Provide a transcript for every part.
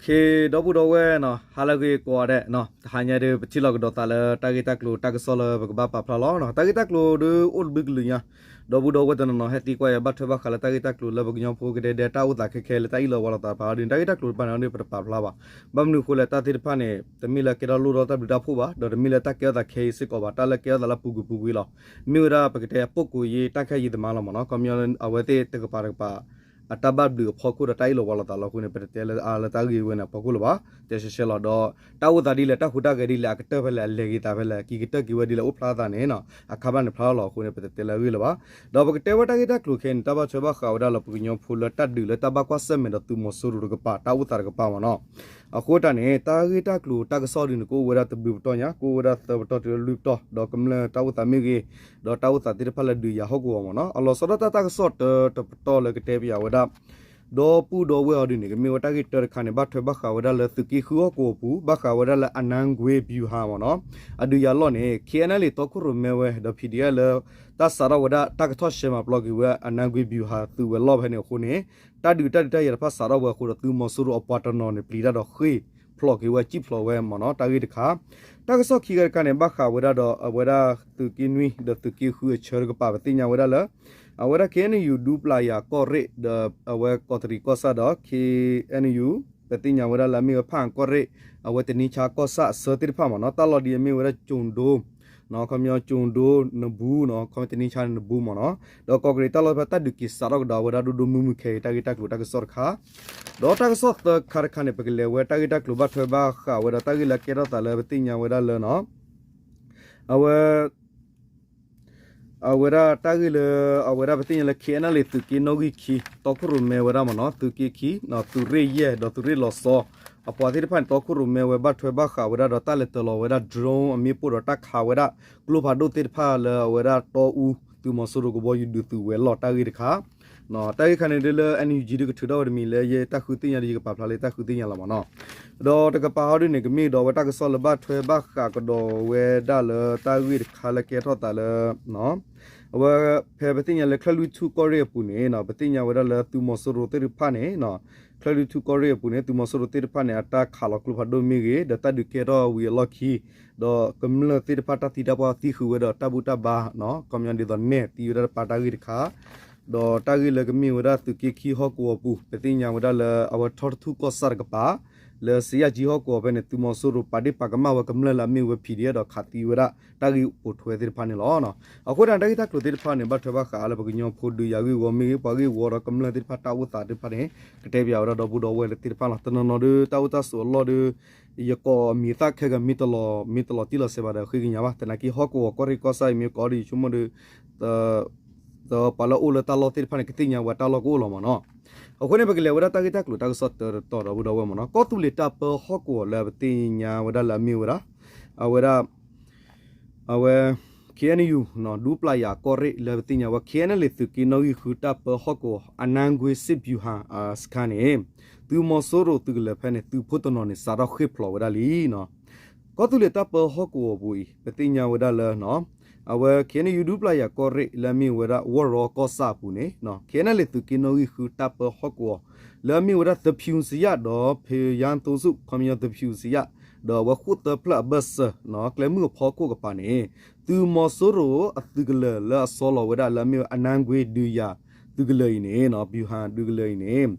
ဒီပုၢ်ဒီဝဲၢ်နီၤ ဟါလၢအဂ့ၤကိးဂၤဒဲးနီၤ, တဟါညါဒုး ပထံၣ်လိာ်ကဒီးသးလၢတၢ်ဂ့ၢ်တၢ်ကျိၤတၢ်ကစီၣ်လၢပကဘၣ်ပာ်ဖျါလီၤ. တၢ်ဂ့ၢ်တၢ်ကျိၤဒုးအိၣ်တဘျုးကလုာ်ညါ, ဒီပုၢ်ဒီဝဲၢ်တနီၤနီၤ ဟဲသံကွၢ်ယၤဘၣ်ထွဲဘၣ်ဃးလၢတၢ်ဂ့ၢ်တၢ်ကျိၤလၢပကညီဖိကဒဲကဒဲတၢ်အိၣ်သးခဲခဲလၢတၢ်အ့ၣ်လိာ်ဝီလိာ်သးတဖၣ်ဒီး တၢ်ဂ့ၢ်တၢ်ကျိၤတဖၣ်န့ၣ်ဒုး ပတပာ်ဖျါဘၣ်. ဘၣ်မနုၤအဃိလဲၣ် တၢ်သ့ၣ်တဖၣ်န့ၣ် တမ့ၢ်လၢကဲထီၣ်လိၣ်ထီၣ်တၢ်ဘျုးတၢ်ဖှိၣ်ဘၣ်, ဒီးတမ့ၢ်လၢတၢ်ကဲထီၣ်သးခဲအံၤစ့ၢ်ကီးဘၣ်, တၢ်လၢကဲထီၣ်သးလၢပူၤကွံာ်ပူၤကွံာ်လီၤ. မ့ၢ်ဝဲဒၣ်ပကတဲအ ပုဂ္ဂိုလ်ရေး တၢ်ခဲယံၤသမါလီၤမ့ၢ်နီၤ, ခီပညီအဝဲသ့ၣ်တကပၤတကပၤ အတၢ်ဘၣ်ဘျုးအဖီခိၣ်ဒီးတၢ်အ့ၣ်လိာ်ဝီလိာ်သးလီၤအဃိန့ၣ် ပတတဲလၢအါလၢတၢ်ဂ့ၢ်ဝဲန့ၣ်အဖီခိၣ်လၢၤဘၣ်, တဲရှဲရှဲလီၤ. ဒီးတၢ်အိၣ်သးဒ်လဲၣ် တၢ်ဟူးတၢ်ဂဲၤဒ်လဲၣ် အကတၢၢ်ဖဲလဲၣ် အလဲၤဂ့ၤသးဖဲလဲၣ် ကံၤကတၢၢ်က့ၤဝဲဒ်လဲၣ် အိၣ်ဖျါသးန့ၣ်နီၤ အခါဘၣ်န့ၣ်ဖျါလီၤအဃိန့ၣ် ပတတဲလၢအဂ့ၢ်လၢၤဘၣ်. ဒီးပကတဲဝဲတၢ်ဂ့ၢ်တၢ်ကျိၤခဲအံၤန့ၣ် တၢ်ဘၣ်ထွဲဘၣ်ဃးဝဲဒၣ်လၢပကညီဖိလၢတၢ်ဒုးလၢတၢ်ဘၣ်ကွၢ်ဆၢၣ်မဲာ်ဒီးသုးမီၤစိရိၤတကပၤ တၢ်အိၣ်သးတကပၤမ့ၢ်နီၤ. အဃိတၢ်န့ၣ် တၢ်ဂ့ၢ်တၢ်ကျိၤတၢ်ကစီၣ်ဒ်န့ၣ် ကအိၣ်ဝဲဒၣ်တဘျုးပတီၢ်ညါ ကအိၣ်ဝဲဒၣ်သၢပတီၢ်တုၤလၢလွံၢ်ပတီၢ် ဒီးကမျၢၢ်တၢ်အိၣ်သးမ့ၢ်ဂ့ၤ ဒီးတၢ်အိၣ်သးသ့ၣ်တဖၣ်လၢဒုးယၤဟီၣ်ကဝီၤမ့ၢ်နီၤ. အလီၤဆီဒၣ်တၢ်တၢ်ကစီၣ်တၢတပတီၢ်လၢကတဲပယၤဝဲဒၣ် ဒီပုၢ်ဒီဝဲၢ်အီၤဒ်န့ၣ် ကမ့ၢ်ဝဲတၢ်ဂ့ၢ်တၢတခါန့ၣ် ဘၣ်ထွဲဘၣ်ဃးဝဲဒၣ်လၢသုးက့ဃုဟီၣ်ကဝီၤပူၤ ဘၣ်ဃးဝဲဒၣ်လၢ အနန်းခွေဗျူဟာ မ့ၢ်နီၤ. အဒုးယၤလီၢ်န့ၣ် KNLA တီခိၣ်ရိၣ်မဲဝဲ ဒီး PDF လၢ တၢ်စးထီၣ်ဝဲဒၣ်တၢ်ကထီၣ်ရှဲမၤပျီက့ၤဝဲ အနန်းခွေဗျူဟာ သုးဝဲၤလီၢ်ဖဲန့ၣ်အဃိန့ၣ် တၢ်ဒုးတၢ်ဒုးတၢ်ယၤတဖၣ်စးထီၣ်ဝဲအဃိဒီး သုးမီၤစိရိၤအပှၤတနီၤန့ၣ် ပျံၤတၢ်ဒီးဃ့ၢ်ဖျိးက့ၤဝဲ စံၣ်ဖျိးဝဲမ့ၢ်နီၤ တၢ်ဂ့ၢ်တခါ. တၢ်ကစီၣ်ခံဂၤတခါန့ၣ် ဘၣ်ဃးဝဲဒၣ်ဒီးအဝဲဒၣ်သုးက့နွံ ဒီးသုးက့ဃုအဆၢတကပၤ ပသ့ၣ်ညါဝဲဒၣ်လၢ အဝဲဒၣ် KNU ဒူပျၢ်ယၤကီၢ်ရ့ၣ် ဒီးအဝဲကီးတရံးကီၢ်ဆၣ်ဒီး KNU ပသ့ၣ်ညါဝဲဒၣ်လၢအမ့ၢ်ဝဲဖၣ်အၣ်ကီၢ်ရ့ၣ် အဝဲတနံဆါကီၢ်ဆၣ်အဆၢသ့ၣ်တဖၣ်မ့ၢ်နီၤ တၢ်လီၢ်ဒ်အမ့ၢ်ဝဲဒၣ်ကၠိၤဒိ ခီပညီကၠိၤဒိ နဘူးနီၤ ခီပညီတနံဆါန့ၣ်နဘူးမ့ၢ်နီၤ ဒီးကီးကရံးတၢ်လီၢ်တဖၣ် တၢ်ဒုးက့ၤစးထီၣ်ကဒီးဝဲဒၣ်ဒိၣ်ဒိၣ်မုၢ်မုၢ်ခဲအံၤ တၢ်ဂ့ၢ်တၢ်ကျိၤတၢ်ကစီၣ်တခါ. ဒီးတၢ်ကစီၣ်သၢခါတခါန့ၣ် ပကလဲၤဝဲတၢ်ဂ့ၢ်တၢ်ကျိၤဘၣ်ထွဲဘၣ်ဃးဝဲဒီးတၢ်ဂ့ၢ်လၢကဲထီၣ်သးလၢပသ့ၣ်ညါဝဲဒၣ်လၢနီၤ အဝဲ အဝဲဒၣ်တၢ်ဂ့ၢ်လၢ အဝဲဒၣ်ပသ့ၣ်ညါလၢ KNLA သုးက့နီၣ်ဂံၢ်ခံ တီခိၣ်ရိၣ်မဲဝဲဒၣ်မ့ၢ်နီၤ သုးက့ခံ သုးရ့ၣ်ယဲၢ် ဒီးသုးရ့ၣ်လီၤဆီ အပှၤသ့ၣ်တဖၣ်န့ၣ် တီခိၣ်ရိၣ်မဲဝဲဘၣ်ထွဲဘၣ်ဃးဝဲဒၣ်ဒီးတၢ်လဲၤတၢၤလီၤဝဲဒၣ် drone အမ့ၣ်ပိၢ်ဒီးတၢ်ခးဝဲဒၣ် ကျိဖးဒိၣ်သ့ၣ်တဖၣ်လၢအဝဲဒၣ်တီအူ သုးမီၤစိရိၤကဘီယူၤဒုးသုးဝဲၤလီၢ်တၢ်ဂ့ၢ်တခါ တၢ်ဂ့ၢ်ခါန့ၣ်ဒ်လၢ NUG ဒ်ကထုးထီၣ်ဝဲတမံၤလၢယတၢ်ဃုသ့ၣ်ညါဒီး ယကပာ်ဖျါလၢတၢ်ဃုသ့ၣ်ညါလီၤမ့ၢ်နီၤ. ဒီးတကပၤဟီဒ်န့ၣ် ကမ့ၢ်ဒီးဝဲတၢ်ကစီၣ်လၢဘၣ်ထွဲဘၣ်ဃးကဒီးဝဲဒၣ်လၢတၢ်ဂ့ၢ်တခါလၢကဲထီၣ်သးလၢ အဝဲဖဲပသ့ၣ်ညါလၢချၢၣ်လွံၢ်ထူၣ်ကီၢ်ရ့ၣ်အပူၤန့ၣ် ပသ့ၣ်ညါဝဲဒၣ်လၢသုးမီၤစိရိၤသ့ၣ်တဖၣ်န့ၣ် ချၢၣ်လွံၢ်ထူၣ်ကီၢ်ရ့ၣ်အပူၤန့ၣ် သုးမီၤစိရိၤသ့ၣ်တဖၣ်န့ၣ် အတၢ်ခးလီၤကျိဖးဒိၣ်မ့ၢ်ဂ့ၤ ဒီးတၢ်ဒုးကဲထီၣ်ဝံၤအလီၢ်ခံ ဒီးကမျၢၢ်သ့ၣ်တဖၣ်တၢ်သံတၢ်ပှၢ်သံဃုာ်ဝဲဒီးတၢ်ဘူၣ်တၢ်ဘါ ခီပညီဒ်သိးနဲၣ်သံဝဲဒၣ်တပၤတၢ်ဂ့ၢ်တခါ ဒီးတၢ်ဂ့ၢ်လၢကမ့ၢ်ဝဲဒၣ်သုးက့ခံဟီၣ်ကဝီၤပူၤ ပသ့ၣ်ညါဝဲဒၣ်လၢအဝဲထီတထူၣ်ကီၢ်ဆၣ်တကပၤ လၢစယၣ်ကၠံဟီၣ်ကဝီၤဖဲန့ၣ် သုးမီၤစိရိၤပာ်ဒ့ၣ်ပာ်ကမၣ်ဝဲကမျၢၢ်လၢအမ့ၢ်ဝဲ PDF ဒီးခးသံဝဲဒၣ်တၢ်ဂ့ၢ်ပိာ်ထွဲသ့ၣ်တဖၣ်န့ၣ်လီၤ. အဃိသတးန့ၣ် တၢ်ဂ့ၢ်တၢ်ကျိၤသ့ၣ်တဖၣ်န့ၣ် ဘၣ်ထွဲဘၣ်ဃးလၢပကညီဖိဒုးယၤဂ့ၢ်ဝီမ့ၢ်ဂ့ၤ ပှၤဂ့ၢ်ဝီဒီးကမျၢၢ်သ့ၣ်တဖၣ်တၢ်အိၣ်သးသ့ၣ်တဖၣ်န့ၣ် ကတဲပယၤဝဲဒၣ်ဒီပုၢ်ဒီဝဲၢ်လၢသ့ၣ်တဖၣ်လီၤ. တနီၤနီၤဒီး တၢ်အိၣ်တၢ်ဆိးအလီၢ်ဒီး ယကိးမံၤသၣ်ခဲဂၤ မ့ၢ်တလီၤ မ့ၢ်တလီၤတံၢ်လီၤဆဲးဘၣ်ဒီး ဃ့ကညးဘၣ် သနာ်က့ဟီၣ်ကဝီၤကီၢ်ရ့ၣ်ကီၢ်ဆၣ်အံၤမ့ၢ်ကိးဒီးယဆိကမိၣ်ဒီး ပှၤလၢအအိၣ်လၢတၢ်လီၢ်သ့ၣ်တဖၣ်န့ၣ် ကသ့ၣ်ညါဝဲတၢ်လီၢ်ကအိၣ်လီၤမ့ၢ်နီၤ. အဃိန့ၣ် ပကလဲၤဝဲဒၣ်တၢ်ဂ့ၢ်တၢ်ကျိၤတၢ်ကစီၣ်တၢတတီၤဒီပုၢ်ဒီဝဲၢ်မ့ၢ်နီၤ. ကီၢ်သူလ့ၤတၢ်ပၢဟီၣ်ကဝီၤလၢပသ့ၣ်ညါဝဲဒၣ်လၢအမ့ၢ်ဝဲဒၣ် အဝဲဒၣ် အဝဲ KNU ဒူပျၢ်ယၤကီၢ်ရ့ၣ်လၢပသ့ၣ်ညါဝဲ KNLA သုးက့နီၣ်ဂံၢ်ဃုတၢ်ပၢဟီၣ်ကဝီၤ အနန်းခွေစစ်ဗျူဟာ စခန်းန့ၣ် သုးမီၤစိရိၤသုးကလၢၤဖဲန့ၣ် သုးဖိတနီၤန့ၣ် စးထီၣ်ဃ့ၢ်ဖျိးဝဲဒၣ်လံနီၤ. ကီၢ်သူလ့ၤတၢ်ပၢဟီၣ်ကဝီၤပူၤအံၤ ပသ့ၣ်ညါဝဲဒၣ်လၢ အဝဲ KNU ဒူပျၢ်ယၤကီၢ်ရ့ၣ်လၢအမ့ၢ်ဝဲဒၣ်ဝီၢ်ရီကီၢ်ဆၣ်အပူၤန့ၣ် KNLA သုးက့နီၣ်ဂံၢ်ဃုတၢ်ပၢဟီၣ်ကဝီၤ လၢအမ့ၢ်ဝဲဒၣ်သဖံစယးဒီး ဖယါသိစူၣ် ခီပညီသဖံစယး ဒီးအဝဲဃိၣ်သၢဖျၢၣ်အဘၢၣ်စၢၤ ကျဲမုၢ်အဖီခိၣ်ကပၤန့ၣ် သုးမီၤစိရိၤအသုးကလၢၤလၢအစီလီၤဝဲဒၣ်လၢအမ့ၢ်ဝဲ အနန်းခွေ ဒုးယၤသုးကလၢၤအံၤန့ၣ် ဗျူဟာ ဒုးကလၢၤအံၤန့ၣ်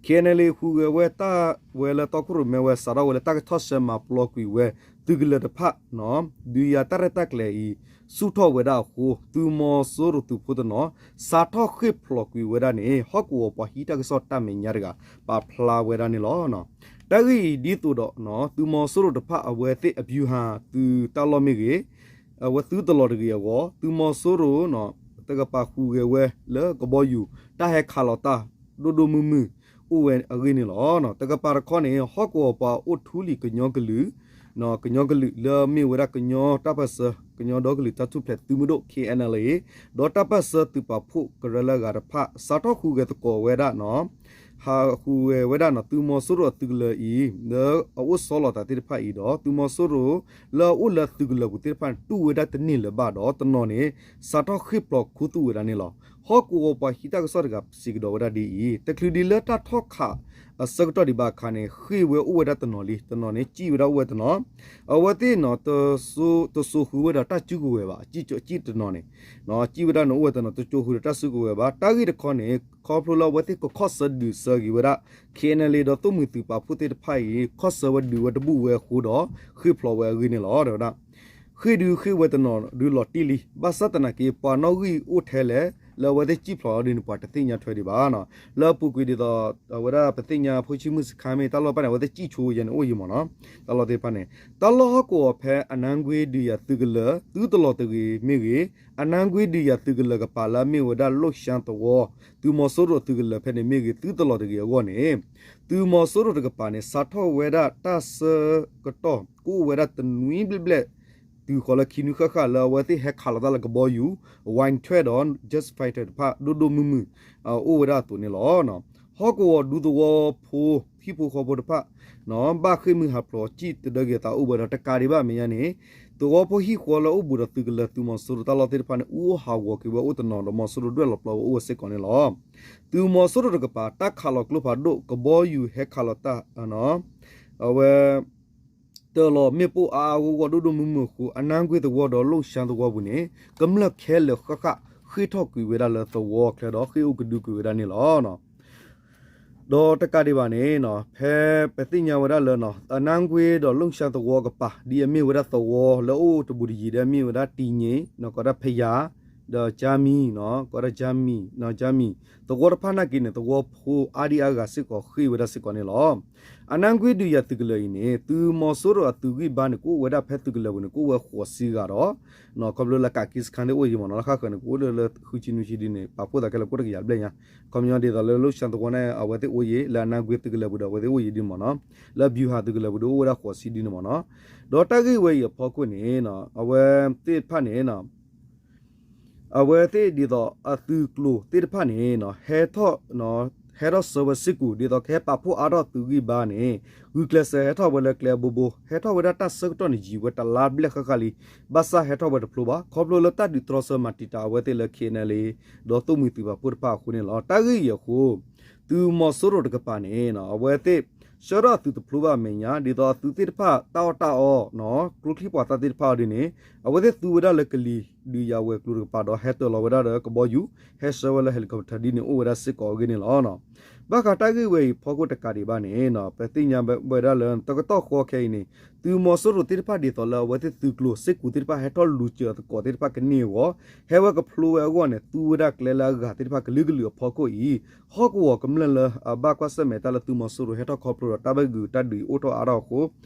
KNLA ဃုဂဲၤဝဲတၢ်ဝဲလၢတီခိၣ်ရိၣ်မဲဝဲ စးထီၣ်ဝဲလၢတၢ်ကထီၣ်ဆၢမၤပျီကွံာ်ဝဲ သုးကလၢၤတဖၣ် ဒုးယၤတၢ်ရဲၣ်တၢ်ကျဲၤအံၤ ဆူၣ်ထီၣ်ဝဲဒၣ်အဃိ သုးမီၤစိရိၤသုးဖိတနီၤ စးထီၣ်ဃ့ၢ်ဖျိးကွံာ်ဝဲဒၣ်န့ၣ် ဟီၣ်ကဝီၤပှၤဟံးတၢ်ကစီၣ်တၢ်မဲာ်ညါတဂၤ ပာ်ဖျါဝဲဒၣ်န့ၣ်လီၤ. တၢ်ဂ့ၢ်အံၤဒ်သိးဒီး သုးမီၤစိရိၤတဖၣ်အဝဲသ့ၣ်အ ဗျူဟာ သုးတၢ်လီၢ်မ့ၢ်ဂ့ၤ အဝဲသုတလီၤတဂ့ၤအဂီၢ် သုးမီၤစိရိၤ တကပၤဃုဂဲၤဝဲလၢကဘီယူၤ တၢ်ဟဲခးလီၤတၢ် ဒိၣ်ဒိၣ်မုၢ်မုၢ် အိၣ်ဝဲအဂ့ၢ်န့ၣ်လီၤ. တကပၤတခီန့ၣ် ဟီၣ်ကဝီၤပှၤအိၣ်ထူလံၤကညီကလုာ် ကညီကလုာ်လၢအမ့ၢ်ဝဲဒၣ်ကညီတၢ်ပၢၢ်ဆၢ ကညီဒီကလုာ်တၢ်ထူၣ်ဖျဲးသုးမုၢ်ဒိၣ် KNLA ဒီးတၢ်ပၢၢ်ဆၢသုးပာ်ဖှိၣ်ကရၢလၢအဂၤတဖၣ် စးထီၣ်ဃုဂဲၤသကိးဝဲဒၣ် ဟးဃုဂဲၤဝဲဒၣ်န့ၣ် သုးမီၤစိရိၤအသုးကလၢၤအံၤ လၢအအိၣ်ဆီလီၤသးသ့ၣ်တဖၣ်အံၤဒီး သုးမီၤစိရိၤလၢအအိၣ်လၢသုးကလၢၤပူၤသ့ၣ်တဖၣ်န့ၣ် တူၢ်ဝဲဒၣ်တန့ၢ်လၢၤဘၣ်ဒီး တနီၤန့ၣ် စးထီၣ်ဃ့ၢ်ဖျိးခူသူၣ်ဝဲဒၣ်န့ၣ်လီၤ. ဟီၣ်ကဝီၤပှၤဟံးတၢ်ကစီၣ်တဂၤစံးကဒီးဝဲဒၣ်ဒ်အံၤ, တချုးဒ်လၢတၢ်ထီၣ်ခးအဆၢကတီၢ်ဒံးဘၣ်အခါန့ၣ် ဃ့ၢ်ဝဲအိၣ်ဝဲဒၣ်တနီၤလံ, တနီၤန့ၣ် စံၣ်ဝဲဒၣ်အိၣ်ဝဲတနီၤ, အဝဲသ့ၣ်နီၤ တစိာ်ဃုာ်ဝဲဒီးတၢ်စုကဝဲၤဘၣ်, စံၣ်တနီၤန့ၣ် စံၣ်ဝဲဒၣ်န့ၣ်အိၣ်ဝဲတနီၤ တစိာ်ဃုာ်ဒီးတၢ်စုကဝဲၤဘၣ်. တၢ်ဂ့ၢ်တခီန့ၣ် ခီဖျိလၢအဝဲသ့ၣ်ကခီၣ်ဆၢဒုးဆၢက့ၤဝဲဒၣ် KNLA ဒီးသိၣ်မှံၤသုးပာ်ဖှိၣ်သ့ၣ်တဖၣ်အံၤ ခီၣ်ဆၢဝဲဒုးဝဲတဘူၣ်ဝဲအဃိဒီး ဃ့ၢ်ဖျိးဝဲအဂ့ၢ်န့ၣ်လီၤ. တဲဝဲဒၣ် ဃ့ၢ်ဒုးဃ့ၢ်ဝဲတနီၤဒုးလီၤတံၢ်လံ, ဘၣ်ဆၣ်သနာ်က့ ပှၤနီၣ်ဂံၢ်အိၣ်ထဲလဲၣ် လၢအဝဲသ့ၣ်စံၣ်ဖျိးအီၤဒ်န့ၣ် ပှၤတသ့ၣ်ညါထွဲဒံးဘၣ်နီၤ. လၢအပူၤကွံာ်ဒ်သိး အဝဲဒၣ်ပသ့ၣ်ညါဖိဆံးမုၢ်စခါမ့ၢ်တၢ်လီၢ်တဖၣ်န့ၣ် အဝဲသ့ၣ်စံၣ်ဆိယဲန့ၣ်အိၣ်ယံၤမ့ၢ်နီၤ. တၢ်လီၢ်သ့ၣ်တဖၣ်န့ၣ် တၢ်လီၢ်ဟီၣ်ကဝီၤဖဲအနါကွ့ဒုးယၤသုးကလၢၤ သုတလီၤတဂ့ၤမ့ၢ်ဂ့ၤ, အနါကွ့ဒုးယၤသုးကလၢၤကပၤလၢအမ့ၢ်ဝဲဒၣ်လိၣ်ၡါသဝီ သုးမီၤစိရိၤသုးကလၢၤဖဲန့ၣ်မ့ၢ်ဂ့ၤ သုတလီၤတဂ့ၤအဂီၢ်န့ၣ် သုးမီၤစိရိၤတကပၤန့ၣ် စးထီၣ်ဝဲဒၣ်တၢ်ဆၢကတီၢ် ကအိၣ်ဝဲဒၣ်တနွံဘျဲၣ်ဘျဲၣ် တုၤဃီၤလၢခံနွံဃၣ်ဃၣ် လၢအဝဲသ့ၣ်ဟဲခးလီၤတၢ်လၢကဘီယူၤ Y twelve ဒီး jet fighter တဖၣ် ဒိၣ်ဒိၣ်မုၢ်မုၢ် အိၣ်ဝဲဒၣ်အသိးန့ၣ်လီၤ. ဟီၣ်ကဝီၤဒူသဝီဖိ ဟံၣ်ဖိဃီဖိတဖၣ် ဘၣ်ဃ့ၢ်မှံဟးဖျိး စံၣ်တဒၢက့ၤအသးအိၣ်ဝဲဒီးတကးဒံးဘၣ်အမဲာ်ညါန့ၣ် သဝီဖိဟံၣ်ဃီလၢအိၣ်ဘူးဒီးသုးကလၢၤ သုးမီၤစိရိၤတၢ်လီၢ်သ့ၣ်တဖၣ်န့ၣ် အူအိၣ်ဟးဂီၤက့ၤဝဲအိၣ်တနီၤဒီး မီၤစိရိၤဒွဲၣ်လီၤပျီဝဲအိၣ်ဝဲစ့ၢ်ကီးန့ၣ်လီၤ. သုးမီၤစိရိၤတကပၤ တၢ်ခးလီၤကျိဖးဒိၣ် ကဘီယူၤဟဲခးလီၤတၢ် အဝဲ တၢ်လီၢ်မ့ၣ်ပိၢ်အါအါဂီၢ်ဂီၢ်ဒိၣ်ဒိၣ်မုၢ်မုၢ်အဃိ အနါကွ့သဝီဒီးလိၣ်ၡါသဝီပူၤန့ၣ် ကမျၢၢ်ခဲလၢာ်ဃၣ်ဃၣ် ဃ့ၢ်ထီၣ်ကွံာ်ဝဲဒၣ်လၢသဝီချၢဒီးဃ့ၢ်အိၣ်ကဒုကွံာ်ဝဲဒၣ်န့ၣ်လီၤ. ဒီးတကးဒံးဘၣ်န့ၣ် ဖဲပသ့ၣ်ညါဝဲဒၣ်လၢ အနါကွ့ဒီးလိၣ်ၡါသဝီကပၤ ဒ်အမ့ၢ်ဝဲဒၣ်သဝီလၢအိၣ်တဘူးတယံၤဒီးမ့ၢ်ဝဲဒၣ်တံၣ်ညံၣ် ကိးဒၣ်ဖယၤ ဒီးကၠါမံၤ ကိးဒၣ်ကၠါမံၤ ကၠါမံၤ သဝီတဖၣ်နာ်က့န့ၣ် သဝီဖိအါဒံအါဂၤစ့ၢ်ကီးဃ့ၢ်ဝဲဒၣ်စ့ၢ်ကီးန့ၣ်လီၤ. အနါကွ့ဒုးယၤသုးကလၢၤအံၤန့ၣ် သုးမီၤစိရိၤအသုးဂံၢ်ဘါန့ၣ် ကအိၣ်ဝဲဒၣ်ဖဲသုးကလၢၤပူၤန့ၣ် ကအိၣ်ဝဲဃိးဆံဂၤဒီး ခီဖျိလၢကးက့စခါသ့ၣ်အိၣ်ယံၤမ့ၢ်နီၤ လၢဃၣ်ဃၢၤန့ၣ် ကအိၣ်လၢလၢဃုဆံနွံဆံဒ်န့ၣ် ပာ်ဖှိၣ်သးခဲလၢာ်ကအိၣ်တကယၤဘျဲၣ်ညါ ခီပညီဒ်သိးလၢလိၣ်ၡါသဝီန့ၣ် အဝဲသ့ၣ်အိၣ်ယံၤ လၢအနါကွ့သုးကလၢၤပူၤဒီးအဝဲသ့ၣ်အိၣ်ယံၤဒ်မ့ၢ်နီၤ လၢဗျူဟာသုးကလၢၤပူၤဒီးအိၣ်ဝဲဒၣ်ဃိးဆံဒ်န့ၣ်မ့ၢ်နီၤ ဒီးတၢ်ဂ့ၢ်ဝဲအံၤအဖီခိၣ်န့ၣ် အဝဲသ့ၣ်တဖၣ်န့ၣ် အဝဲသ့ၣ်ဒ်သိးအသုးကျိၤသ့ၣ်တဖၣ်န့ၣ် ဟဲထီၣ် ဟဲထီၣ်ဆှၢဝဲစ့ၢ်ကီး ဒ်သိးကဟဲပာ်ဖှိၣ်အါထီၣ်သုးဂံၢ်ဘါန့ၣ် ဂုာ်ကျဲးစၢးဟဲထီၣ်ဝဲလၢကျဲအဘိဘိ ဟဲထီၣ်ဝဲဒၣ်တၢ်ဆၢကတီၢ်န့ၣ်ယံာ်ဝဲတလါဘျဲၣ်ဃၣ်ဃၣ်လံ ဘၣ်ဆၣ်ဟဲထီၣ်ဝဲတဖျိဘၣ် ခီဖျိလၢတၢ်ဒုးတြီဆၢမၤတံာ်တာ်အဝဲသ့ၣ်လၢ KNLA ဒီးသိၣ်မှံၤသုးပာ်ဖှိၣ်တဖၣ်အဃိန့ၣ်လီၤ. တၢ်ဂ့ၢ်အံၤအဃိ သုးမီၤစိရိၤတကပၤန့ၣ် အဝဲသ့ၣ် ဆှၢထီၣ်အသုးတဖျိဘၣ်အမဲာ်ညါ ဒ်သိးအသုးသ့ၣ်တဖၣ်တၢ်အီၣ်တၢ်အီ ကျိချံမျိာ်သၣ်သ့ၣ်တဖၣ်အီၤဒ်န့ၣ် အဝဲသ့ၣ်သူဝဲဒၣ်လၢကလံၤဒုးယၤဝဲၤကျိၤတကပၤဒီးဟဲတၢၤလီၤဝဲဒၣ်ဒီးကဘီယူၤ ဟဲဆှၢဝဲလၢ helicopter ဒ်န့ၣ်အိၣ်ဝဲဒၣ်စ့ၢ်ကီးအဂ့ၢ်န့ၣ်လီၤ. ဘၣ်ဃးတၢ်ဂ့ၢ်ဝဲအံၤဖီခိၣ်တကးဒံးဘၣ်န့ၣ် ပသ့ၣ်ညါဝဲဒၣ်လၢတကတီၢ်ဃီခဲအံၤန့ၣ် သုးမီၤစိရိၤသ့ၣ်တဖၣ်ဒ်သိးလၢအဝဲသ့ၣ်သုးကျိၤစ့ၢ်ကီးသ့ၣ်တဖၣ်ဟဲထီၣ်လူၤစၢၤအသကိးသ့ၣ်တဖၣ်ကန့ၢ်အဂီၢ် ဟဲဝဲကဖျိဝဲအဂီၢ်န့ၣ် သူဝဲဒၣ်ကျဲလၢအဂၤသ့ၣ်တဖၣ်ကလုာ်ကလုာ်အဖီခိၣ်အံၤ ဟီၣ်ကဝီၤကမျၢၢ်လၢအဘၣ်ကွၢ်ဆၢၣ်မဲာ်တၢ်လၢသုးမီၤစိရိၤဟဲထီၣ်ခီဖျိဒီးတၢ်ဘၣ်ဂုာ်တၢ်ဒုးအိၣ်ထီၣ်အါထီၣ်အဃိ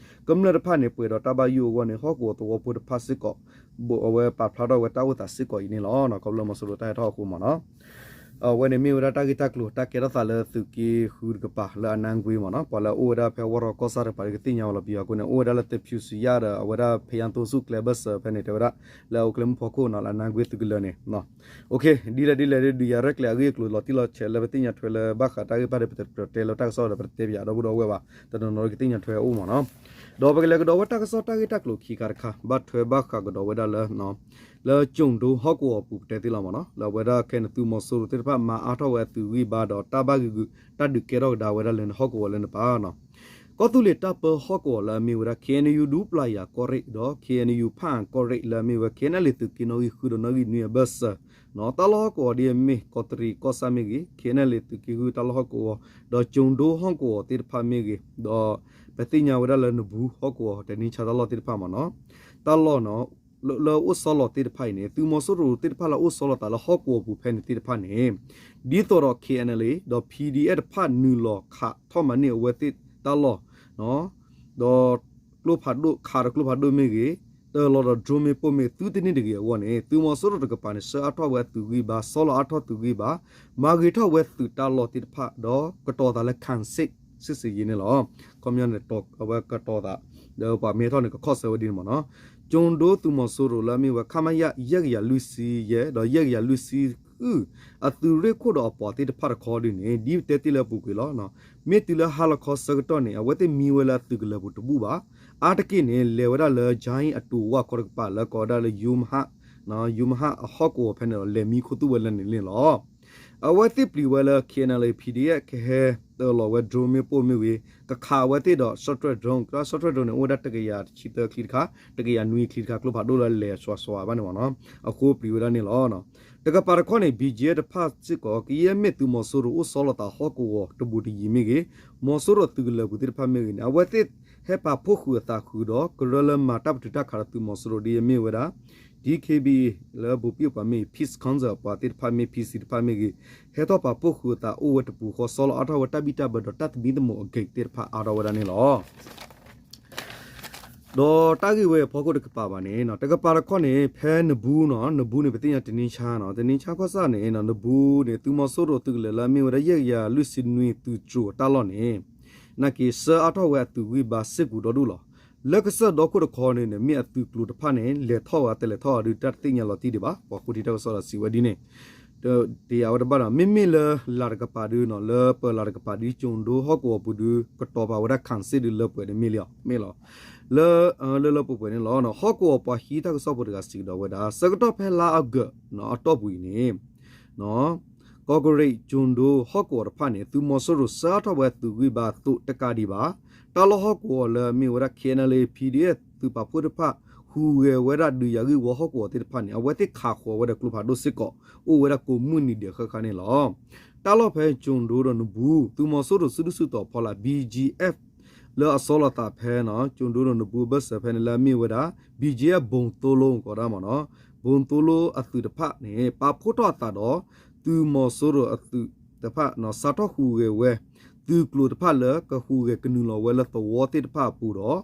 ကမျၢၢ်တဖၣ်န့ၣ် ပှဲၤဒီးတၢ်ဘၣ်ယိၣ်အဂီၢ်န့ၣ် ဟီၣ်ကဝီၤသဝီဖိတဖၣ်စ့ၢ်ကီး အဝဲပာ်ဖျါထီၣ်ဝဲတၢ်အိၣ်သးစ့ၢ်ကီးအံၤန့ၣ်လီၤ. ခီဖျိမီၤစိရိၤတၢ်ဟဲထီၣ်အဃိမ့ၢ်နီၤ အဝဲန့ၣ်မ့ၢ်ဝဲဒၣ်တၢ်ဂ့ၢ်တၢ်ကျိၤ တၢ်ကဲထီၣ်သးလၢသုးက့ဃုတကပၤလၢအနါကွ့မ့ၢ်နီၤ ပှၤလၢအအိၣ်ဝဲဒၣ်ဖဲဝီရီကီၢ်ဆၣ်တကပၤဒီးကသ့ၣ်ညါဝဲလီၤပယီၤအဃိန့ၣ် အိၣ်ဝဲဒၣ်လၢသဖၠူစံယၣ်ဒီး အဝဲဒၣ်ဖဲယါသိဆူၣ်ကျဲဘၢၣ်စၢၤဖဲန့ၣ် တဲဝဲဒၣ် လၢအအိၣ်ကျဲမုၢ်ဖီခိၣ်နီၤ လၢအနါကွ့သုးကလၢၤန့ၣ် ဒ်လဲၣ်ဒ်လဲၣ်ဒ် ဒုးယၤရဲၣ်ကျဲၤအဂ့ၢ်အကျိၤလီၤတံၢ်လီၤဆဲးလၢပသ့ၣ်ညါထွဲလၢဘၣ်ဃးတၢ်ဂ့ၢ်ဘၣ်ဒီး ပတတဲပၠးဒီပုၢ်ဒီဝဲၢ်ဘၣ် တနီၤနီၤကသ့ၣ်ညါထွဲအိၣ်မ့ၢ်နီၤ ဒီးပကလဲၤကဒီးဝဲတၢ်ကစီၣ်တၢ်ဂ့ၢ်တၢ်ကျိၤခံခါတခါ ဘၣ်ထွဲဘၣ်ဃးကဒီးဝဲဒၣ်လၢ လၢကၠိၣ်ဒိဟီၣ်ကဝီၤအပူၤပတဲသ့လီၤမ့ၢ်နီၤ လၢအဝဲဒၣ်ခဲအံၤန့ၣ် သုးမီၤစိရိၤသ့ၣ်တဖၣ်မၤအါထီၣ်ဝဲအသုးဂံၢ်ဘါဒီးတၢ်ဘၣ်ဂံာ်ဂုာ် တၢ်ဒုးကဲထီၣ်ကဒါဝဲဒၣ်လၢန့ၣ်ဟီၣ်ကဝီၤလၢန့ၣ်ပၢ်နီၤ ကီၢ်သူလ့ၤတၢ်ပၢဟီၣ်ကဝီၤလၢအမ့ၢ်ဝဲဒၣ် KNU ဒူပျၢ်ယၤကီၢ်ရ့ၣ် ဒီး KNU ဖၣ်အၣ်ကီၢ်ရ့ၣ်လၢအမ့ၢ်ဝဲ KNLA သုးက့နီၣ်ဂံၢ်ဃုဒီးနီၣ်ဂံၢ်နွံအဘၢၣ်စၢၤ တၢ်လီၢ်ဟီၣ်ကဝီၤဒ်အမ့ၢ် ကီးတရံးကီၢ်ဆၣ်မ့ၢ်ဂ့ၤ KNLA သုးက့ဃုတၢ်လီၢ်ဟီၣ်ကဝီၤ ဒီးကၠိၣ်ဒိဟီၣ်ကဝီၤသ့ၣ်တဖၣ်မ့ၢ်ဂ့ၤ ဒီးပသ့ၣ်ညါဝဲဒၣ်လၢနဘူးဟီၣ်ကဝီၤတနံၣ်ဆါတၢ်လီၢ်သ့ၣ်တဖၣ်မ့ၢ်နီၤ တၢ်လီၢ် လၢအိၣ်ဆီလီၤသ့ၣ်တဖၣ်အံၤန့ၣ် သုးမီၤစိရိၤသ့ၣ်တဖၣ်လၢအအိၣ်ဆီလီၤသးလၢဟီၣ်ကဝီၤပူၤဖဲန့ၣ်သ့ၣ်တဖၣ်န့ၣ် ဒ်သိးဒီး KNLA ဒီး PDF တဖၣ်နုာ်လီၤခးထီၣ်မၤန့ၢ်အဝဲသ့ၣ်တၢ်လီၢ် ဒီးကျိဖးဒိၣ်ခးဒီးကျိဖးဒိၣ်မ့ၢ်ဂ့ၤ တၢၤလီၤဒီး drone မ့ၢ်ပိၢ်မ့ၢ်သုတန့ၢ်တဂ့ၤအဂီၢ်န့ၣ် သုးမီၤစိရိၤတကပၤန့ၣ် ဆှၢအါထီၣ်ဝဲအသုးဂံၢ်ဘါ ဆီလီၤအါထီၣ်သုးဂံၢ်ဘါ မၤဂ့ၤထီၣ်ဝဲသုးတၢ်လီၢ်သ့ၣ်တဖၣ် ဒီးကတီၤသးလၢ ခံစစ် စစ်ဆင်ရေး န့ၣ်လီၤ. ခီပညီန့ၣ် အဝဲကတီၤသး ဒီးပှၤမ့ၢ်ဟဲထီၣ်န့ၣ် ကခီၣ်ဆၢဝဲဒ်န့ၣ်မ့ၢ်နီၤ. ကၠိၣ်ဒိသုးမီၤစိရိၤလၢအမ့ၢ်ဝဲ ခမရ ယဲၢ်ကယၤလွံၢ်ဆံယဲၢ် ဒီး ယဲၢ်ကယၤလွံၢ်ဆံဃု အသုးရ့ၣ်ခိၣ်ဒီးအပှၤသ့ၣ်တဖၣ်တခီဒ်န့ၣ် ဒ်ပတဲတ့ၢ်လၢအပူၤကွံာ်လီၤ. မ့ၢ်တုၤလၢဟါလီၤခီဆၢကတီၢ်န့ၣ် အဝဲသ့ၣ်မံဝဲလၢအသုးကလၢၤပူၤတဘူၣ်ဘၣ်. အါတက့ၢ်န့ၣ် လဲၤဝဲဒၣ်လၢ ကၠါအံၤအတိၤဝၣ်ခီတကပၤ လၢကိးဝဲဒၣ်လၢ ယိမဟါ ယိမဟၣ်အဟီၣ်ကဝီၤဖဲန့ၣ်ဒီး လဲၤမံခိၣ်သူၣ်ဝဲလၢန့ၣ်န့ၣ်လီၤ. အဝဲသ့ၣ်ပျံၤဝဲလၢ K N L A P D F ကဟဲတၢလီၤဝဲ drone မ့ၣ်ပိၢ်မ့ၢ်ဂ့ၤ, ကခးအဝဲသ့ၣ်ဒီး short range drone, short range drone န့ၣ် အိၣ်ဝဲဒၣ်တကယၤတဆံသၢချံတခါ, တကယၤနွံချံတခါ ကျိဖးဒိၣ်လၢလဲၤစွၤစွၤဘၣ်န့ၣ်မ့ၢ်နီၤ, အဃိပျံၤဝဲဒၣ်န့ၣ်လီၤ. တကပၤတခီၣ်န့ၣ် B G F တဖၣ်စ့ၢ်ကီး ကယဲၢ်မ့ၢ်သုးမီၤစိရိၤအိၣ်ဆီလီၤသးဟီၣ်ကဝီၤတဘူးတယံၤမ့ၢ်ဂ့ၤ, မီၤစိရိၤသုးကလၢၤပူၤသ့ၣ်တဖၣ်မ့ၢ်ဂ့ၤန့ၣ် အဝဲသ့ၣ်ဟဲပာ်ဖှိၣ်ဃုာ်အသးဃုာ်ဒီး ကရၢလၢမၤတၢ်ပတုာ်တၢ်ခးဒီးသုးမီၤစိရိၤဒ်အမ့ၢ်ဝဲဒၣ် D K B A လၢဘူးပံၣ်အပှၤမ့ၢ်ဂ့ၤ, Peace Council အပှၤသ့ၣ်တဖၣ်မ့ၢ် P C တဖၣ်မ့ၢ်ဂ့ၤ, ဟဲထီၣ်ပာ်ဖှိၣ်ဃုာ်အသးအိၣ်ဝဲတပူၤဃီ ဆီလီၤအါထီၣ်ဝဲတၢ်ဘံၣ်တၢ်ဘၢဒီးတၢ်သမံသမိးအ gate သ့ၣ်တဖၣ်အါထီၣ်ဝဲဒၣ်န့ၣ်လီၤ. ဒီးတၢ်ဂ့ၢ်ဝဲအဖီခိၣ်တကပၤဘၣ်န့ၣ် တကပၤတခီၣ်န့ၣ် ဖဲနဘူးနီၤ, နဘူးန့ၣ် ပသ့ၣ်ညါတနံၤဆါနီၤ, တနံၤဆါခီၣ်စၢ်န့ၣ် နဘူးန့ၣ် သုးမီၤစိရိၤသုးကလၢၤလၢအမ့ၢ်ဝဲဒၣ် ယဲၢ်ကယၤလွံၢ်ဆံနွံသုးတြိၤတၢ်လီၢ်န့ၣ် နာ်က့ၤဆှၢအါထီၣ်ဝဲအသုးဂံၢ်ဘါစ့ၢ်ကီးဒီဒူၣ်လီၤ. လၢကစၢၢ်ဒီခိၣ်တခီန့ၣ် မ့ၢ်အသုးကျိၤတဖၣ်န့ၣ် လဲၤထီၣ်ဝဲအတလဲၤထီၣ်အီၤဒုး တၢ်တသ့ၣ်ညါလီၤတံၢ်ဒံးဘၣ်, ပှၤဃိထံတၢ်ကစီၣ်ဒီးစံးဝဲဒ်န့ၣ် တယာ်ဝဲတဘၣ်ဒီး မ့မ့ၢ်လၢလၤတကပၤဒုနီၤ, လၢပၢၤလၤတကပၤဒု ကၠိၤဒိဟီၣ်ကဝီၤပူၤဒု ကတီၤပာ်ဝဲဒၣ်ခၣ်စ့ၣ်ဒုလၢပှဲၤန့ၣ်မ့ၢ်လီၤ, မ့ၢ်လီၤ. လၢ လၢလၢပှဲၤပှဲၤန့ၣ်လီၤ. ဟီၣ်ကဝီၤပှၤဟံးတၢ်ကစီၣ်ဖိတဂၤစံးကဒီးဝဲဒၣ် ဆၢကတီၢ်ဖဲလါအီကူးအတီၢ်ပူၤအံၤန့ၣ် ကီၢ်ကရ့ၣ်ကၠိၤဒိဟီၣ်ကဝီၤတဖၣ်န့ၣ် သုးမီၤစိရိၤဆှၢအါထီၣ်ဝဲသုးဂံၢ်ဘါအသိးတကးဒံးဘၣ်, တၢ်လီၢ်ဟီၣ်ကဝီၤလၢအမ့ၢ်ဝဲဒၣ် K N L A P D F သုးပာ်ဖှိၣ်တဖၣ် ဟူးဂဲၤဝဲဒၣ်ဒုးယၤဂံၢ်ဝီဟီၣ်ကဝီၤသ့ၣ်တဖၣ်န့ၣ် အဝဲသ့ၣ်ခးဃီၤဝဲဒီးကျိဖးဒိၣ်စ့ၢ်ကီး အိၣ်ဝဲဒၣ်ကိးမုၢ်နံၤဒဲးဃၣ်ဃၣ်န့ၣ်လီၤ. တၢ်လီၢ်ဖဲကၠိၤဒိဒီးနဘူး သုးမီၤစိရိၤစုဒုၣ်စုတီၤဖီလာ် B G F လၢအဆီလီၤသးဖဲ ကၠိၤဒိဒီးနဘူးအဘၢၣ်စၢၤဖဲန့ၣ်လၢအမ့ၢ်ဝဲဒၣ် B G F ဘိၣ်သိလိ ကိးဒၣ်မ့ၢ်နီၤ, ဘိၣ်သိလိအသုးတဖၣ်န့ၣ် ပာ်ဖှိၣ်ထီၣ်အသးဒီး သုးမီၤစိရိၤအသုးတဖၣ် စးထီၣ်ဟူးဂဲၤဝဲ သုးကျိၤတဖၣ်လၢကဟူးဂဲၤကနုာ်လီၤဝဲလၢသဝီသ့ၣ်တဖၣ်အပူၤဒီး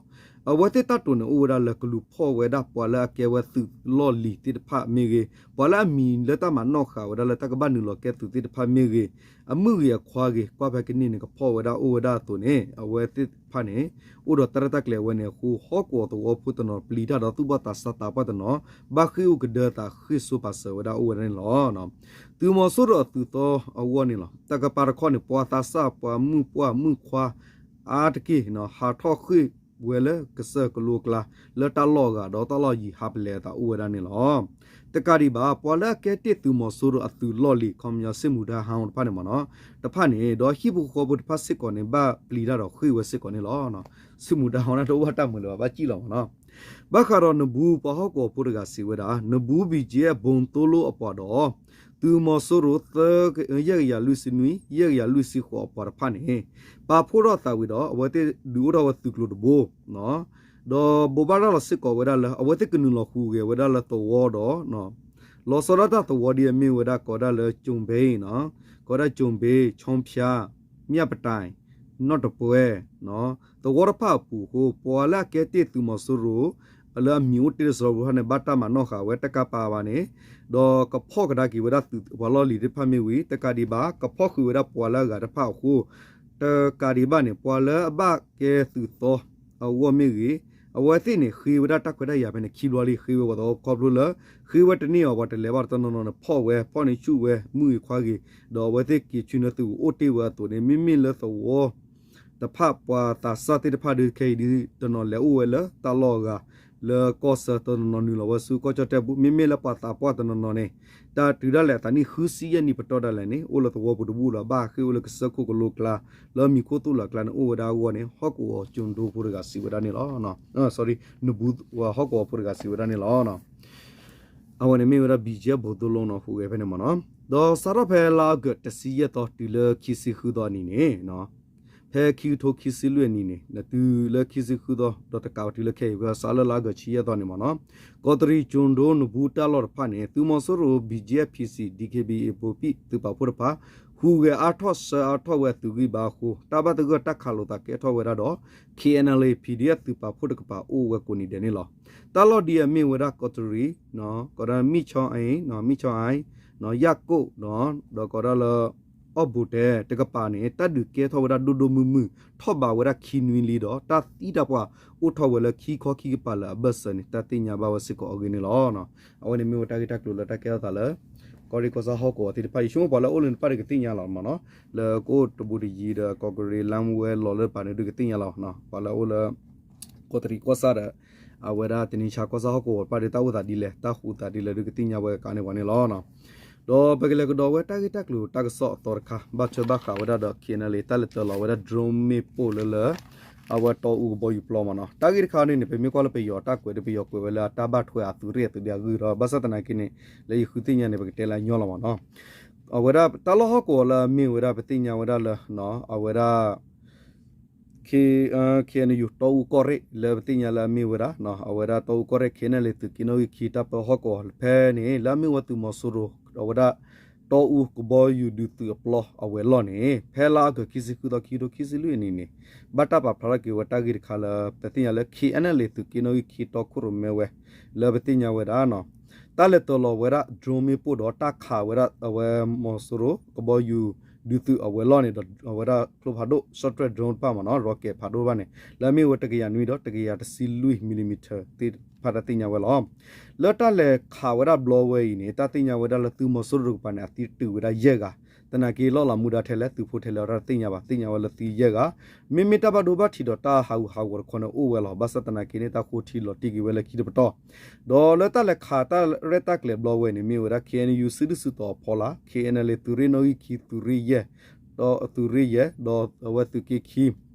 အဝဲသ့ၣ်တၢ်တိာ်န့ၣ် အိၣ်ဝဲဒၣ်လၢကလူၤဖီၣ်ဝဲဒၣ်ပှၤလၢအကဲဝဲသုးလီၢ်လံၤသ့ၣ်တဖၣ်မ့ၢ်ဂ့ၤ, ပှၤလၢအမံၤလၢတၢ်မၤနီၣ်ဃာ်ဝဲဒၣ်လၢတၢ်ကဘၣ်နုာ်လီၤကဲသုးသ့ၣ်တဖၣ်မ့ၢ်ဂ့ၤ, အမုၢ်ဂ့ၤအခွါဂ့ၤ ကွၢ်ဖဲကန့ၢ်န့ၣ် ကဖီၣ်ဝဲဒၣ်အိၣ်ဝဲဒၣ်အသိးန့ၣ် အဝဲသ့ၣ်တဖၣ်န့ၣ် အိၣ်ဒီးတၢ်ရဲၣ်တၢ်ကျဲၤဝဲန့ၣ်အဃိ ဟီၣ်ကဝီၤသဝီဖိတနီၤပျံၤတၢ်ဒီးသူၣ်ဘီၣ်သးစၢ်သးပှၢ်တနီၤ ဘၣ်ဃ့ၢ်အိၣ်ကဒၢသးဃ့ၢ်စိပာ်စၢၤဝဲဒၣ်အိၣ်ဝဲဒၣ်န့ၣ်လီၤ. သုးမီၤစိရိၤအသုးသီအဂီၢ်န့ၣ်လီၤ. တကပၤတခီန့ၣ် ပှၤသးစၢ်ပှၤမုၣ်ပှၢ်မုၣ်ခွါ အါတက့ၢ် ဟးထီၣ်ဃ့ၢ်ဝဲလၢကစၢၢ်ကလိအကျါ လၢတၢ်လီၢ်အဂၤဒီးတၢ်လီၢ်ယံၤဟးပလဲၤအသးအိၣ်ဝဲဒၣ်န့ၣ်လီၤ. တကးဒံးဘၣ် ပှၤလၢအကဲတ့ၢ်သုးမီၤစိရိၤအသုးလီၢ်လံၤ ခီပညီ စစ်မှုထမ်းဟောင်း တဖၣ်န့ၣ်မ့ၢ်နီၤ, တဖၣ်န့ၣ် ဒီးဟံၣ်ဖိဃီဖိတဖၣ်စ့ၢ်ကီးန့ၣ် ဘၣ်ပျံၤတၢ်ဒီးဃ့ၢ်ဝဲစ့ၢ်ကီးန့ၣ်လီၤ. စစ်မှုထမ်းဟောင်း တအိၣ်ဘၣ်တၢ်မုာ်လၢၤဘၣ် ဘၣ်စံၣ်လီၤမ့ၢ်နီၤ. ဘၣ်ဃးဒီးနဘူးပှၤဟီၣ်ကဝီၤဖိတဂၤစံးဝဲဒၣ် နဘူး B G F ဘိၣ်သိလိအပှၤဒီး သုးမီၤစိရိၤသၢ ယဲၢ်ကယၤလွံၢ်ဆံနွံ ယဲၢ်ကယၤလွံၢ်ဆံဃိးအပှၤတဖၣ်န့ၣ် ပာ်ဖှိၣ်ထီၣ်အသးဝံၤဒီး အဝဲသ့ၣ်ဒုးအိၣ်ထီၣ်ဝဲသုးကျိၤတဘိ ဒီးဘိးဘၣ်ရၤလီၤစ့ၢ်ကီးဝဲဒၣ်လၢ အဝဲသ့ၣ်ကနုာ်လီၤဟူးဂဲၤဝဲဒၣ်လၢသဝီဒီး လီၤဆီဒၣ်တၢ်သဝီဒ်အမ့ၢ်ဝဲဒၣ် ကိးဒၣ်လၢ ကၠိၣ်ဘ့ ကိးဒၣ် ကၠိၣ်ဘ့ ဆီဖၠါ မၠၣ်ပတၢၣ် နီၣ်တပှဲၤ သဝီတဖၣ်အပူၤအဃိ ပှၤလၢအကဲတ့ၢ်သုးမီၤစိရိၤ လၢအမံၤအိၣ်တ့ၢ်လၢစီၤပူၤတဖၣ်န့ၣ် ဘၣ်တၢ်မၤနီၣ်ဃာ်ဝဲတကးပၤဘၣ်န့ၣ် ဒီးကဖီၣ်ကဒါက့ၤဝဲဒၣ်သုးပှၤလီၢ်လံၤသ့ၣ်တဖၣ်မ့ၢ်ဝံၤ တကးဒံးဘၣ် ကဖီၣ်ဃုာ်ဝဲဒၣ်ပှၤလၢအဂၤတဖၣ်အဃိ တကးဒံးဘၣ်န့ၣ် ပှၤလၢအဘၣ်ကဲသုးသီအဂီၢ်မ့ၢ်ဂ့ၤ အဝဲသ့ၣ်န့ၣ် ဃ့ဝဲဒၣ်တၢ်ခွဲးတၢ်ယာ်ဖဲန့ၣ် ခံဘျီလံ ဃ့ဝဲပှၤသဝီခီဖျိလၢ ဃ့ဝဲတန့ၢ်အီၤ ပှၤတလဲၤဘၣ်တနီၤနီၤန့ၣ် ဖီၣ်ဝဲ ဖီၣ်န့ၢ်ဆူၣ်ဝဲ မုၢ်ဂ့ၤခွါဂ့ၤ ဒီးအဝဲသ့ၣ်က့ၤဆူနၢသုးအိၣ်တ့ၢ်ဝဲအသိးန့ၣ် မ့မ့ၢ်လၢသဝီ တဖၣ်ပှၤသးစၢ်သ့ၣ်တဖၣ်ဒုး ခဲအံၤဒုး တနီၤလဲၤအိၣ်ဝဲလၢတၢ်လီၢ်အဂၤ လၢကီၢ်ဆၢ တနီၤနီၤနုာ်လီၤဝဲဆူကီၢ်ကၠီၣ်တဲၣ်ပူၤ မ့မ့ၢ်လၢပှၤသးပှၢ်တနီၤနီၤန့ၣ် တၢ်တုၤဒၣ်လဲာ်အသးနံၣ်ဃုဆံယဲၢ်နံၣ်ပတီၢ်ဒၣ်လဲာ်န့ၣ် အိၣ်လၢသဝီပူၤတဘူၣ်လီၤ ဘၣ်ဃ့ၢ်အိၣ်လၢကစၢၢ်ခိၣ်ကလိကျါ လၢမံၤခိၣ်သိၣ်လီၤကျါန့ၣ် အိၣ်ဝဲဒၣ်အဂီၢ်န့ၣ် ဟီၣ်ကဝီၤကၠိၣ်ဒိဖိတဂၤစံးဝဲဒၣ်န့ၣ်လီၤ. နဘူးဟီၣ်ကဝီၤဖိတဂၤစံးဝဲဒၣ်န့ၣ်လီၤ. အဝဲန့ၣ်မ့ၢ်ဝဲဒၣ် ဘံၣ်ကၠဲၣ်ဘိၣ်သိလိနီၤ ဟူးဂဲၤဖဲန့ၣ်မ့ၢ်နီၤ. ဒီးစးထီၣ်ဖဲလါအီကူးတဆံယဲၢ်သီတုၤလၢခံဆံဃုသီအနံၤန့ၣ် ဖဲခံကထိခံဆံလွံၢ်အနံၤန့ၣ် တုၤလၢခံဆံဃုသီ ဒီးတကးဘၣ်တုၤလၢခဲအံၤ ပစးလၢလါအီကူးဆံယဲၢ်သီန့ၣ်မ့ၢ်နီၤ ကီးတရံးကၠိၣ်ဒိနဘူးတၢ်လီၢ်တဖၣ်န့ၣ် သုးမီၤစိရိၤ ဘံၣ်ကၠဲၣ် P C, D K B A ဘူးပံၣ်သုးပာ်ဖှိၣ်တဖၣ် ဟူးဂဲၤအါထီၣ်ဆှၢအါထီၣ်ဝဲအသုးဂံၢ်ဘါအဃိ တၢ်ဘၣ်သဂၢၢ်တၢ်ခးလိာ်သးကဲထီၣ်ဝဲဒၣ်ဒီး K N L A P D F သုးပာ်ဖှိၣ်တကပၤအိၣ်ဝဲကိးနံၤဒဲးန့ၣ်လီၤ. တၢ်လီၢ်ဒ်အမ့ၢ်ဝဲဒၣ်ကီးတရံး ကိးဒၣ်မံၣ်ဆီအံ မံၣ်ဆီအံ ယၣ်ကိၣ် ဒီးကိးဒၣ်လၢ အီၣ်ဘူးတဲတကပၤန့ၣ် တၢ်ဒုးကဲထီၣ်ဝဲဒၣ်ဒိၣ်ဒိၣ်မုၢ်မုၢ် ထီၣ်ဘးဝဲဒၣ်ခံနွံလံဒီး တၢ်သံတၢ်ပှၢ်အိၣ်ထီၣ်ဝဲလၢခံခီခံကပၤလၢအဘၢၣ်စၢၤန့ၣ် တၢ်သ့ၣ်ညါဘၣ်ဝဲစ့ၢ်ကီးအဂ့ၢ်န့ၣ်လီၤ. အဝဲန့ၣ်မ့ၢ်ဝဲတၢ်ဂ့ၢ်တၢ်ကျိၤလၢတၢ်ကဲထီၣ်သးလၢ ကီၢ်ရ့ၣ်ကီၢ်ဆၣ်ဟီၣ်ကဝီၤသ့ၣ်တဖၣ် ယဆိကမိၣ်ပှၤလၢအအိၣ်လၢန့ၣ်တဖၣ်ဒီးကသ့ၣ်ညါလီၤမ့ၢ်နီၤ လၢကအိၣ်တဘူးတယံၤဒီး ကီးကရံးလါမူဝဲလီၤလၢတပၤန့ၣ်ဒုးကသ့ၣ်ညါလီၤ ပှၤလၢအအိၣ်လၢ ကီးတရံးကီၢ်ဆၣ်ဒီး အဝဲဒၣ်တနံၤဆါကီၢ်ဆၣ်ဟီၣ်ကဝီၤတဖၣ်ဒီး တၢ်အိၣ်သးဒ်လဲၣ် တၢ်ဟူးသးဒ်လဲၣ်ဒီး ကသ့ၣ်ညါဝဲကါန့ၢ်ပှၤန့ၣ်လီၤ. ဒီးပကလဲၤကဒီးဝဲတၢ်ဂ့ၢ်တၢ်ကျိၤတၢ်ကစီၣ်အသီတခါ ဘၣ်ထွဲဘၣ်ဃးဝဲဒၣ်ဒီး K N L A တၢ်လဲၤတၢလီၤဝဲဒၣ် drone မ့ၣ်ပိၢ်လၢလၢ အဝဲတီအူကဘီယူၤပျီမ့ၢ်နီၤ. တၢ်ဂ့ၢ်တခါန့ၣ်န့ၣ် ပမ့ၢ်ကွၢ်လၢပယီၤတၢ်ကွဲးဒီး ပယီၤကွဲးဝဲလၢအတၢ်ဘၣ်ထွဲအသုးရ့ၣ်အသုးဒ့အဂုၢ်ဒီး ဘၣ်ဆၣ်သနာ်က့န့ၣ် လၢယဃုသ့ၣ်ညါန့ၣ် ပကတဲလၢအညီလီၤမ့ၢ်နီၤ. အဝဲဒၣ်တၢ်လီၢ်ဟီၣ်ကဝီၤလၢအမ့ၢ်ဝဲဒၣ် ပသ့ၣ်ညါဝဲဒၣ်လၢ အဝဲဒၣ် K N U တီအူကီၢ်ရ့ၣ် လၢပသ့ၣ်ညါလၢအမ့ၢ်ဝဲဒၣ် အဝဲဒၣ်တီအူကီၢ်ရ့ၣ် K N L A သုးက့နီၣ်ဂံၢ်ခံ တၢ်ပၢဟီၣ်ကဝီၤဖဲန့ၣ် လၢအမ့ၢ်ဝဲသုးမီၤစိရိၤ အဝဲဒၣ် တီအူကဘီယူၤဒုးသုးအပျီအဝဲၤလီၢ်န့ၣ် ဖဲလါအီကူး ခံဆံဃုသီ ခံကထိခံဆံလွံၢ်အနံၤန့ၣ် ဘၣ်တၢ်ပာ်ဖျါထီၣ်က့ၤဝဲတၢ်ဂ့ၢ်တခါလၢ ပသ့ၣ်ညါလၢ K N L A သုးက့နီၣ်ဂံၢ်ခံ တီခိၣ်ရိၣ်မဲဝဲ လၢပသ့ၣ်ညါဝဲဒၣ် တၢ်လဲၤတၢလီၤဝဲဒၣ် drone မ့ၣ်ပိၢ်ဒီးတၢ်ခးဝဲဒၣ်အဝဲမီၤစိရိၤ ကဘီယူၤဒုးသုးအဝဲၤလီၢ်န့ၣ်ဒီး အဝဲဒၣ်ကျိဖးဒိၣ် short range drone တဖၣ်မ့ၢ်နီၤ rocket ဖးဒိၣ်တဖၣ်န့ၣ် လၢအမ့ၢ်ဝဲတကယၤနွံဒီးတကယၤတဆံလွံၢ် millimeter သ့ၣ်တဖၣ်တၢ်သ့ၣ်ညါဝဲလီၤ. လၢတၢ်လဲၤခးဝဲဒၣ်ဘျီဝဲအံၤန့ၣ် တၢ်သ့ၣ်ညါဝဲဒၣ်လၢသုးမီၤစိရိၤတကပၤန့ၣ် အသံတုၤဝဲဒၣ်ယဲၢ်ဂၤ, သနာ်က့လီၢ်လၤမူဒါထဲလဲၣ် သုးဖိထဲလဲၣ် တၢ်တသ့ၣ်ညါဘၣ် သ့ၣ်ညါဝဲလၢသုးယဲၢ်ဂၤ, မ့မ့ၢ်တၢ်ဘၣ်ဒိဘၣ်ထံးဒီးတၢ်ဟးဂူာ်ဟးဂီၤတခီန့ၣ်အိၣ်ဝဲလီၤ. ဘၣ်ဆၣ်သနာ်က့န့ၣ် တၢ်ဃိထံလီၤတံၢ်က့ၤဝဲလၢခံတပတီၢ်, ဒီးလၢတၢ်လဲၤခးတၢ်ရဲၣ်တၢ်ကျဲၤဘျီဝဲန့ၣ် မ့ၢ်ဝဲဒၣ် K N U စုဒုၣ်စုတီၤအဖီလာ် K N L A သုးရ့ၣ်နီၣ်ဂံၢ်ခံ သုးရ့ၣ်ယဲၢ်, ဒီးသုးရ့ၣ်ယဲၢ် ဒီးအဝဲသုးက့ခံ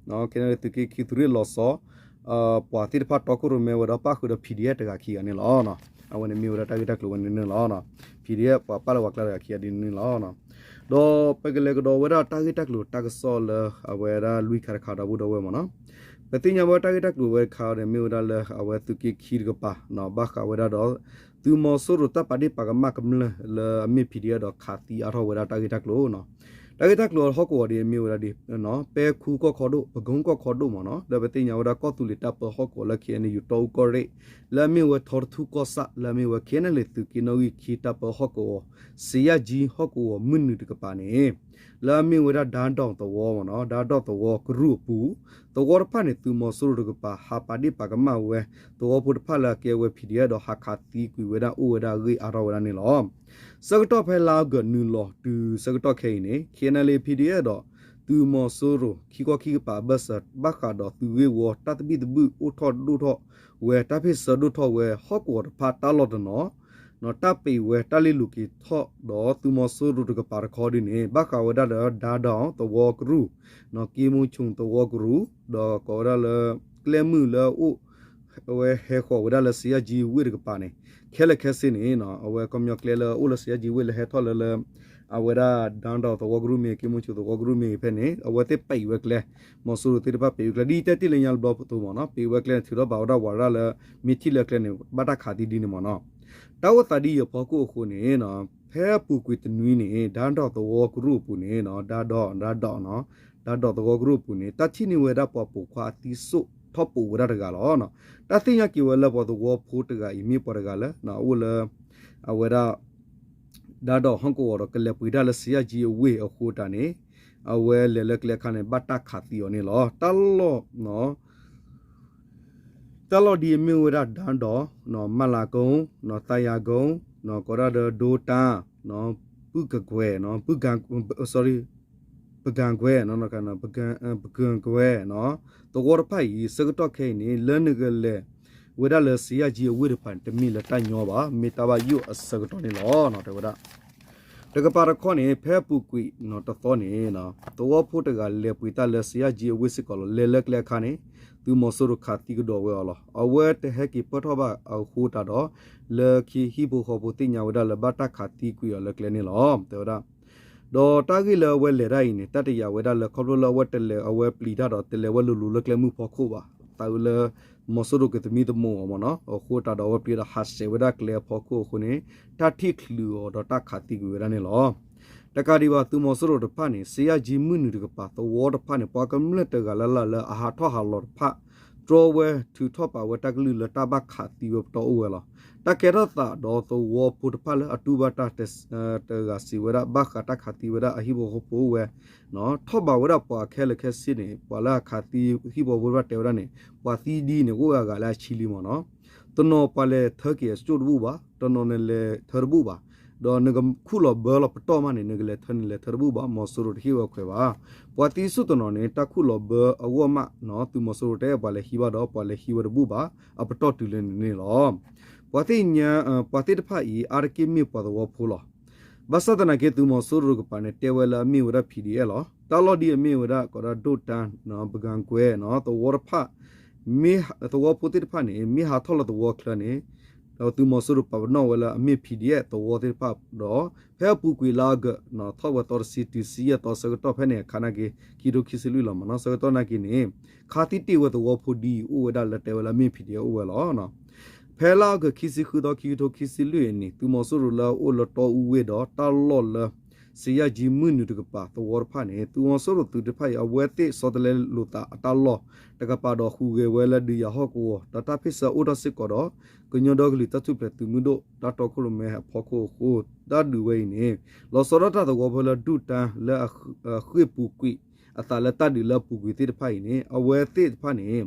K N L A သုးက့ခံ သုးရ့ၣ်လီၤဆီ ပှၤသ့ၣ်တဖၣ်တီခိၣ်ရိၣ်မဲဝဲဒီးပၣ်ဃုာ်ဒီး P D F တဂၤခံဂၤန့ၣ်လီၤ. အဝဲန့ၣ်မ့ၢ်ဝဲဒၣ်တၢ်ဂ့ၢ်တၢ်ကျိၤဝဲန့ၣ်န့ၣ်လီၤ. P D F ပှၤပာ်လၢပှၤကျါတဂၤခံဂၤဒ်န့ၣ်လီၤ. ဒီးပကလဲၤကဒီးဝဲဒၣ်တၢ်ဂ့ၢ်တၢ်ကျိၤတၢ်ကစီၣ်လၢအဝဲဒၣ်လွံၢ်ခါတခါဒီပုၢ်ဒီဝဲၢ်မ့ၢ်နီၤ, ပသ့ၣ်ညါဝဲတၢ်ဂ့ၢ်တၢ်ကျိၤဝဲတခါန့ၣ် မ့ၢ်ဝဲဒၣ်လၢအဝဲသုးက့ခံတကပၤ ဘၣ်ဃးဝဲဒၣ်ဒီး သုးမီၤစိရိၤတၢ်ပာ်ဒ့ၣ်ပာ်ကမၣ်ကမျၢၢ်လၢအမ့ၢ် P D F ဒီးခးသံအါထီၣ်ဝဲဒၣ်တၢ်ဂ့ၢ်တၢ်ကျိၤနီၤ. တၢ်ဂ့ၢ်တၢ်ကျိၤဟီၣ်ကဝီၤဒ်အမ့ၢ်ဝဲဒၣ်ဒ် ပဲခူကီၢ်ခီဒိၣ် ပကုန်းကီၢ်ခီဒိၣ်မ့ၢ်နီၤ, လၢပသ့ၣ်ညါဝဲဒၣ်ကီၢ်သူလ့ၤတၢ်ပၢဟီၣ်ကဝီၤလၢ K N U တီအူကီၢ်ရ့ၣ် လၢအမ့ၢ်ဝဲထီတထူၣ်ကီၢ်ဆၣ် လၢအမ့ၢ်ဝဲ K N L A သုးက့နီၣ်ဂံၢ်ခံတၢ်ပၢဟီၣ်ကဝီၤ စံယၣ်ကၠံဟီၣ်ကဝီၤမုၢ်နုာ်တကပၤန့ၣ် လၢအမ့ၢ်ဝဲဒၣ် ဒၢဒီၣ်သဝီမ့ၢ်နီၤ, ဒၢဒီၣ်သဝီကရူၢ်အပူၤ, သဝီတဖၣ်န့ၣ် သုးမီၤစိရိၤတကပၤ ဟးပာ်ဒ့ၣ်ပာ်ကမၣ်ဝဲ သဝီဖိတဖၣ်လၢအကဲဝဲ P D F ဒီးဟးခးသံကွံာ်ဝဲဒၣ်အိၣ်ဝဲဒၣ်အဂ့ၢ်အါထီၣ်ဝဲဒၣ်န့ၣ်လီၤ. ဆၢကတီၢ်ဖဲလါအီကူးနုာ်လီၤတုၤဆၢကတီၢ်ခဲအံၤန့ၣ် K N L A P D F ဒီး သုးမီၤစိရိၤ ခံကီၢ်ခံကပၤအဘၢၣ်စၢၤ ဘၣ်ဃးဒီးသုးဂ့ၢ်ဝီတၢ်သဘံၣ်သဘုၣ်အိၣ်ထီၣ်ဒိၣ်ထီၣ်ဝဲ တၢ်ဖ့ၣ်ဆၢဒိၣ်ထီၣ်ဝဲဟီၣ်ကဝီၤတဖၣ်တၢ်လီၢ်တနီၤ တၢ်ပံးဝဲတၢ်လ့ၤလူၤက့ၤထီၣ်ဒီးသုးမီၤစိရိၤတကပၤတခီဒ်န့ၣ် ဘၣ်ဃးဝဲဒၣ်ဒီး ဒၢဒီၣ်သဝီကရူၢ်, က့မူဆိသဝီကရူၢ်, ဒီးကိးဝဲဒၣ်လၢ ကျဲမုၢ်လၢအအိၣ် အဝဲဟဲဃီၤဝဲဒၣ်လၢစံယၣ်ကၠံဝ့ၢ်တကပၤန့ၣ် ခဲလၢာ်ခဲဆ့န့ၣ် အဝဲကမျီၤကျဲလၢအအိၣ်လၢစံယၣ်ကၠံဝ့ၢ်လၢဟဲထီၣ်လၢလၢ အဝဲဒၣ် ဒၢဒီၣ်သဝီကရူၢ်မ့ၢ်ဂ့ၤ က့မူဆိသဝီကရူၢ်မ့ၢ်ဂ့ၤဖဲန့ၣ် အဝဲသ့ၣ်ပံးဝဲကျဲ, မီၤစိရိၤသ့ၣ်တဖၣ်ပံးဝဲကျဲ ဒ်တဲတ့ၢ်လၢညါတဘျီအသိးမ့ၢ်နီၤ ပံးဝဲကျဲန့ၣ် ထုးထီၣ်ဘၣ်ဝဲဒၣ်ဝးရၣ်လၢ မ့ၢ်ထံၣ်လၢကျဲန့ၣ် ဘၣ်တၢ်ခးသံဒ်န့ၣ်မ့ၢ်နီၤ. တၢ်အိၣ်သးဒ်အံၤအဖီခိၣ်အဃိန့ၣ် ဖဲအပူၤကွံာ်တနွံန့ၣ် ဒၢဒီၣ်သဝီကရူၢ်အပူၤန့ၣ် ဒၢဒီၣ် ဒၢဒီၣ် ဒၢဒီၣ်သဝီကရူၢ်အပူၤန့ၣ် တၢ်ထံၣ်န့ၢ်ဝဲဒၣ်ပှၤပိာ်ခွါအသံစိၣ်ထီၣ်ပိာ်ဝဲဒၣ်တဂၤလီၤ. တၢ်သ့ၣ်ညါက့ၤဝဲလၢပှၤသဝီဖိတဂၤအံၤ မ့ၢ်ပှၤတဂၤလၢ အအိၣ်လၢ အဝဲဒၣ် ဒၢဒီၣ်ဟီၣ်ကဝီၤဒီးကလဲၤပှ့ၤတၢ်လၢစံယၣ်ကၠံအဝ့ၢ်အဃိတၢ်န့ၣ် အဝဲလဲၤလၢကျဲအခါန့ၣ် ဘၣ်တၢ်ခးသံအီၤန့ၣ်လီၤ. တၢ်လီၢ် တၢ်လီၢ်ဒ်အမ့ၢ်ဝဲဒၣ် ဒၢဒီၣ်, မၤလၤကိ, သးယၤကိ, ကိးဒၣ်ဒီးဒိတၢ်, ပုၢ်ကကွဲၢ်, ပုၢ်ကကွဲၢ်, ပကကွဲၢ်, သဝီတဖၣ်အံၤ ဆၢကတီၢ်ခဲအံၤန့ၣ် လၢနကလဲၤဝဲဒၣ်လၢစံယၣ်ကၠံအဝ့ၢ်တဖၣ်န့ၣ် တမ့ၢ်လၢတၢ်ညီဘၣ်, မ့ၢ်တၢ်ဘၣ်ယိၣ်အဆၢကတီၢ်န့ၣ်လီၤ တဲဝဲဒၣ် တကပၤတခီန့ၣ် ဖဲအပူၤကွံာ်တသီန့ၣ် သဝီဖိတဂၤလဲၤပှ့ၤတၢ်လၢစံယၣ်ကၠံအဝ့ၢ်စ့ၢ်ကီးလီၤ. လဲၤလၢကျဲအခါန့ၣ် သုးမီၤစိရိၤခးသံကဒီးဝဲအီၤလီၤ. အဝဲတဟဲက့ၤပၢၢ်ထီၣ်ဘၣ်အဃိတၢ်ဒီး လၢခံဟံၣ်ဖိဃီဖိသ့ၣ်ညါဝဲဒၣ်လၢဘၣ်တၢ်ခးသံကွံာ်အီၤလၢကျဲန့ၣ်လီၤ တဲဝဲဒၣ်. ဒီးတၢ်ဂ့ၢ်လၢအဝဲလဲၤတၢ်အံၤန့ၣ် တၢ်တယာ်ဝဲဒၣ်လၢခီဖျိလၢအဝဲတလဲၤ အဝဲပျံၤတၢ်ဒီးတလဲၤဝဲလိၤလိၤလၢကျဲမုၢ်ဖီခိၣ်ဘၣ်. သးအုးလၢ မီၤစိရိၤကသမံသမိးအီၤမ့ၢ်နီၤ အဃိတၢ်ဒီးအဝဲပျံၤဒီးဟးဆှဲးဝဲဒၣ်ကျဲအဖီခိၣ်အဃိန့ၣ် တၢ်ထံၣ်ချုးအီၤဒီးတၢ်ခးသံကွံာ်ဝဲဒၣ်န့ၣ်လီၤ. တကးဒံးဘၣ် သုးမီၤစိရိၤတဖၣ်န့ၣ် စံယၣ်ကၠံမုၢ်နုာ်တကပၤ သဝီတဖၣ်န့ၣ် ပှၤကမျၢၢ်တဂၤလၢ်လၢ်လၢအဟးထီၣ်ဟးလီၤတဖၣ် တြီဝဲထုးထီၣ်ပာ်ဝဲတၢ်ကလုၢ်လၢတၢ်ဘၣ်ခးသံဝဲပတီၢ်အိၣ်ဝဲလီၤ. တၢ်ကဲထီၣ်သးဒီးသဝီဖိတဖၣ်လၢအတူၢ်ဘၣ်တၢ် တဂၤစံးဝဲဒၣ် ဘၣ်ဃးတၢ်ခးသံဝဲဒၣ်အဟံၣ်ဖိဃီဖိအိၣ်ဝဲ ထီၣ်ဘးဝဲဒၣ်ပှၤခဲလၢာ်ခဲဆ့န့ၣ် ပှၤလၢအခးသံဟံၣ်ဖိဃီဖိတဖၣ်တဲဝဲဒၣ်န့ၣ် ပှၤသံဒ်န့ၣ် အိၣ်ဝဲအဂၤလၢအဆံလံမ့ၢ်နီၤ. တနီၤပှၤလဲၤထၢက့ၤအစိၣ်တဘူၣ်ဘၣ်, တနီၤန့ၣ်လဲၤထၢတဘူၣ်ဘၣ်. ဒီးနကခူၣ်လီၤဘၢလီၤပတီၢ်မးန့ၣ် နကလဲၤထၢန့ၣ်လဲၤထၢတဘူၣ်ဘၣ်, မီၤစိရိၤတဟ့ၣ်ဝဲခွဲးဘၣ်. ပှၤသံစူၣ်တနီၤန့ၣ် တၢ်ခူၣ်လီၤဘၢအဂီၢ်မးနီၤ သုးမီၤစိရိၤတအဲၣ်ပှၤလဲၤဟံးဘၣ်ဒီး ပှၤလဲၤဟံးဝဲတဘူၣ်ဘၣ်, အပတီၢ်တုၤလၢန့ၣ်န့ၣ်လီၤ. ပှၤသ့ၣ်ညါ ပှၤသ့ၣ်တဖၣ်အံၤ အါတက့ၢ်မ့ၢ်ပှၤသဝီဖိလီၤ. ဘၣ်ဆၣ်သနာ်က့ သုးမီၤစိရိၤတကပၤန့ၣ် တဲဝဲလၢအမ့ၢ်ဝဲဒၣ် P D F လီၤ. တၢ်လီၢ်ဒ်အမ့ၢ်ဝဲဒၣ် ကီးဒၣ်ဒိၣ်တၢ် ပကၤကွဲ သဝီတဖၣ် မ့ၢ် သဝီဖိသ့ၣ်တဖၣ်န့ၣ် မ့ၢ်ဟးထီၣ်လၢသဝီချၢန့ၣ် ဒီးသုးမီၤစိရိၤပာ်ပနီၣ်ဝဲလၢအမ့ၢ် P D F သဝီသ့ၣ်တဖၣ်ဒီး ဖဲအပူၤကွံာ်လါအီကူး ထီၣ်ဝဲသီတဆံတုၤဆံယဲၢ်သီဆၢကတီၢ်ဖဲန့ၣ် အခါနာ်က့ ခံကထိခံဆံလွံၢ်လီၤမးနီၤ ဆၢကတီၢ်နာ်က့န့ၣ် ခးသံတ့ၢ်ဝဲသဝီဖိဒ်အံၤ အိၣ်ဝဲဒၣ်လၢတဲဝဲလၢအမ့ၢ် P D F အိၣ်ဝဲလီၤ. ဖဲလါအီကူးခံဆံဃုသီ ခံကထိခံဆံလွံၢ်အနံၤ သုးမီၤစိရိၤလၢအအိၣ်လၢတီအူဝ့ၢ်ဒီးတၢ်လီၢ်လၢ စံယၢ်ကၠံမုၢ်နုာ်တကပၤသဝီတဖၣ်န့ၣ် သုးမီၤစိရိၤသုးတဖၣ်အံၤ အဝဲသ့ၣ်ဆီတလဲလိာ်သးအတၢ်လီၢ်တကပၤဒီးဃုာ်ဂဲၤဝဲလၢဒုးယၤဟီၣ်ကဝီၤ ဒီးတၢ်ဖ့ၣ်ဆၢအိၣ်ထီၣ်စ့ၢ်ကီးဒီး ကညီဒီကလုာ်တၢ်ထူၣ်ဖျဲးသုးမုၢ်ဒိၣ် တၢ်တီခိၣ်ရိၣ်မဲအဖီခိၣ်အဃိ တၢ်ဒုးဝဲအံၤန့ၣ် လီၤဆီဒၣ်တၢ်သဝီဖိလၢဒိၣ်တၢ်လၢအဃ့ၢ်ပူၤကွံာ်အသးလၢတၢ်ဒုးလၢအပူၤကွံာ်သ့ၣ်တဖၣ်အံၤန့ၣ် အဝဲသ့ၣ်တဖၣ်န့ၣ်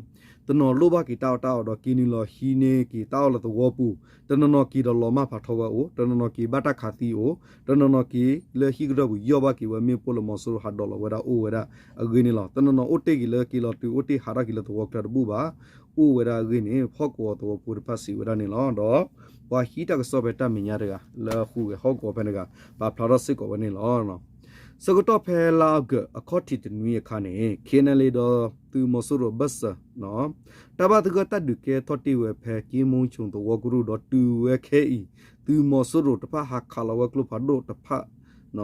တနီၤလိၣ်ဘၣ်က့ၤတၢ်အီၣ်တၢ်အီဒီးက့ၤနုာ်လီၤဟံးန့ၢ်က့ၤတၢ်အီၣ်လၢသဝီပူၤ, တနီၤနီၤက့ၤဒီးလီၤမၢ်ဖးထီဝဲအိၣ်, တနီၤနီၤက့ၤဘၣ်တၢ်ခးသံအိၣ်, တနီၤနီၤက့ၤလၢဟံၣ်ကတၢၢ်ပူၤယီၢ်ဘၣ်က့ၤဝဲ မ့ၣ်ပိၢ်လၢမီၤစိရိၤဟးဒိးလီၤဝဲဒၣ်အိၣ်ဝဲဒၣ်အဂ့ၢ်န့ၣ်လီၤ. တနီၤနီၤအိၣ်တ့ၢ်က့ၤလၢက့ၤလီၤတုၤအိၣ်တ့ၢ်ဟးထီၣ်က့ၤလၢသဝီချၢတဘူၣ်ဘၣ်, အိၣ်ဝဲဒၣ်အဂ့ၢ်န့ၣ် ဟီၣ်ကဝီၤသဝီဖိတဖၣ်စံးဝဲဒၣ်န့ၣ်လီၤ. ဒီး ပှၤဟံးတၢ်ကစီၣ်ဖဲတၢ်မဲာ်ညါတဂၤလၢအဃုာ်ဝဲဟီၣ်ကဝီၤဖဲန့ၣ်တဂၤ ပာ်ဖျါထီၣ်စ့ၢ်ကီးဝဲန့ၣ်လီၤ. ဆၢကတီၢ်ဖဲလါအီကူးအခီၣ်ထံးတနွံအခါန့ၣ် K N L A ဒီးသုးမီၤစိရိၤအဘၢၣ်စၢၤ တၢ်ဘၣ်သဂၢၢ်တၢ်ဒုးကဲထီၣ်တ့ၢ်ဝဲဖဲ က့မူဆိသဝီကရူၢ်ဒီးတုၤဝဲခဲအံၤ သုးမီၤစိရိၤတဖၣ်ဟးခးလီၤဝဲကျိဖးဒိၣ်တဖၣ် ဒီ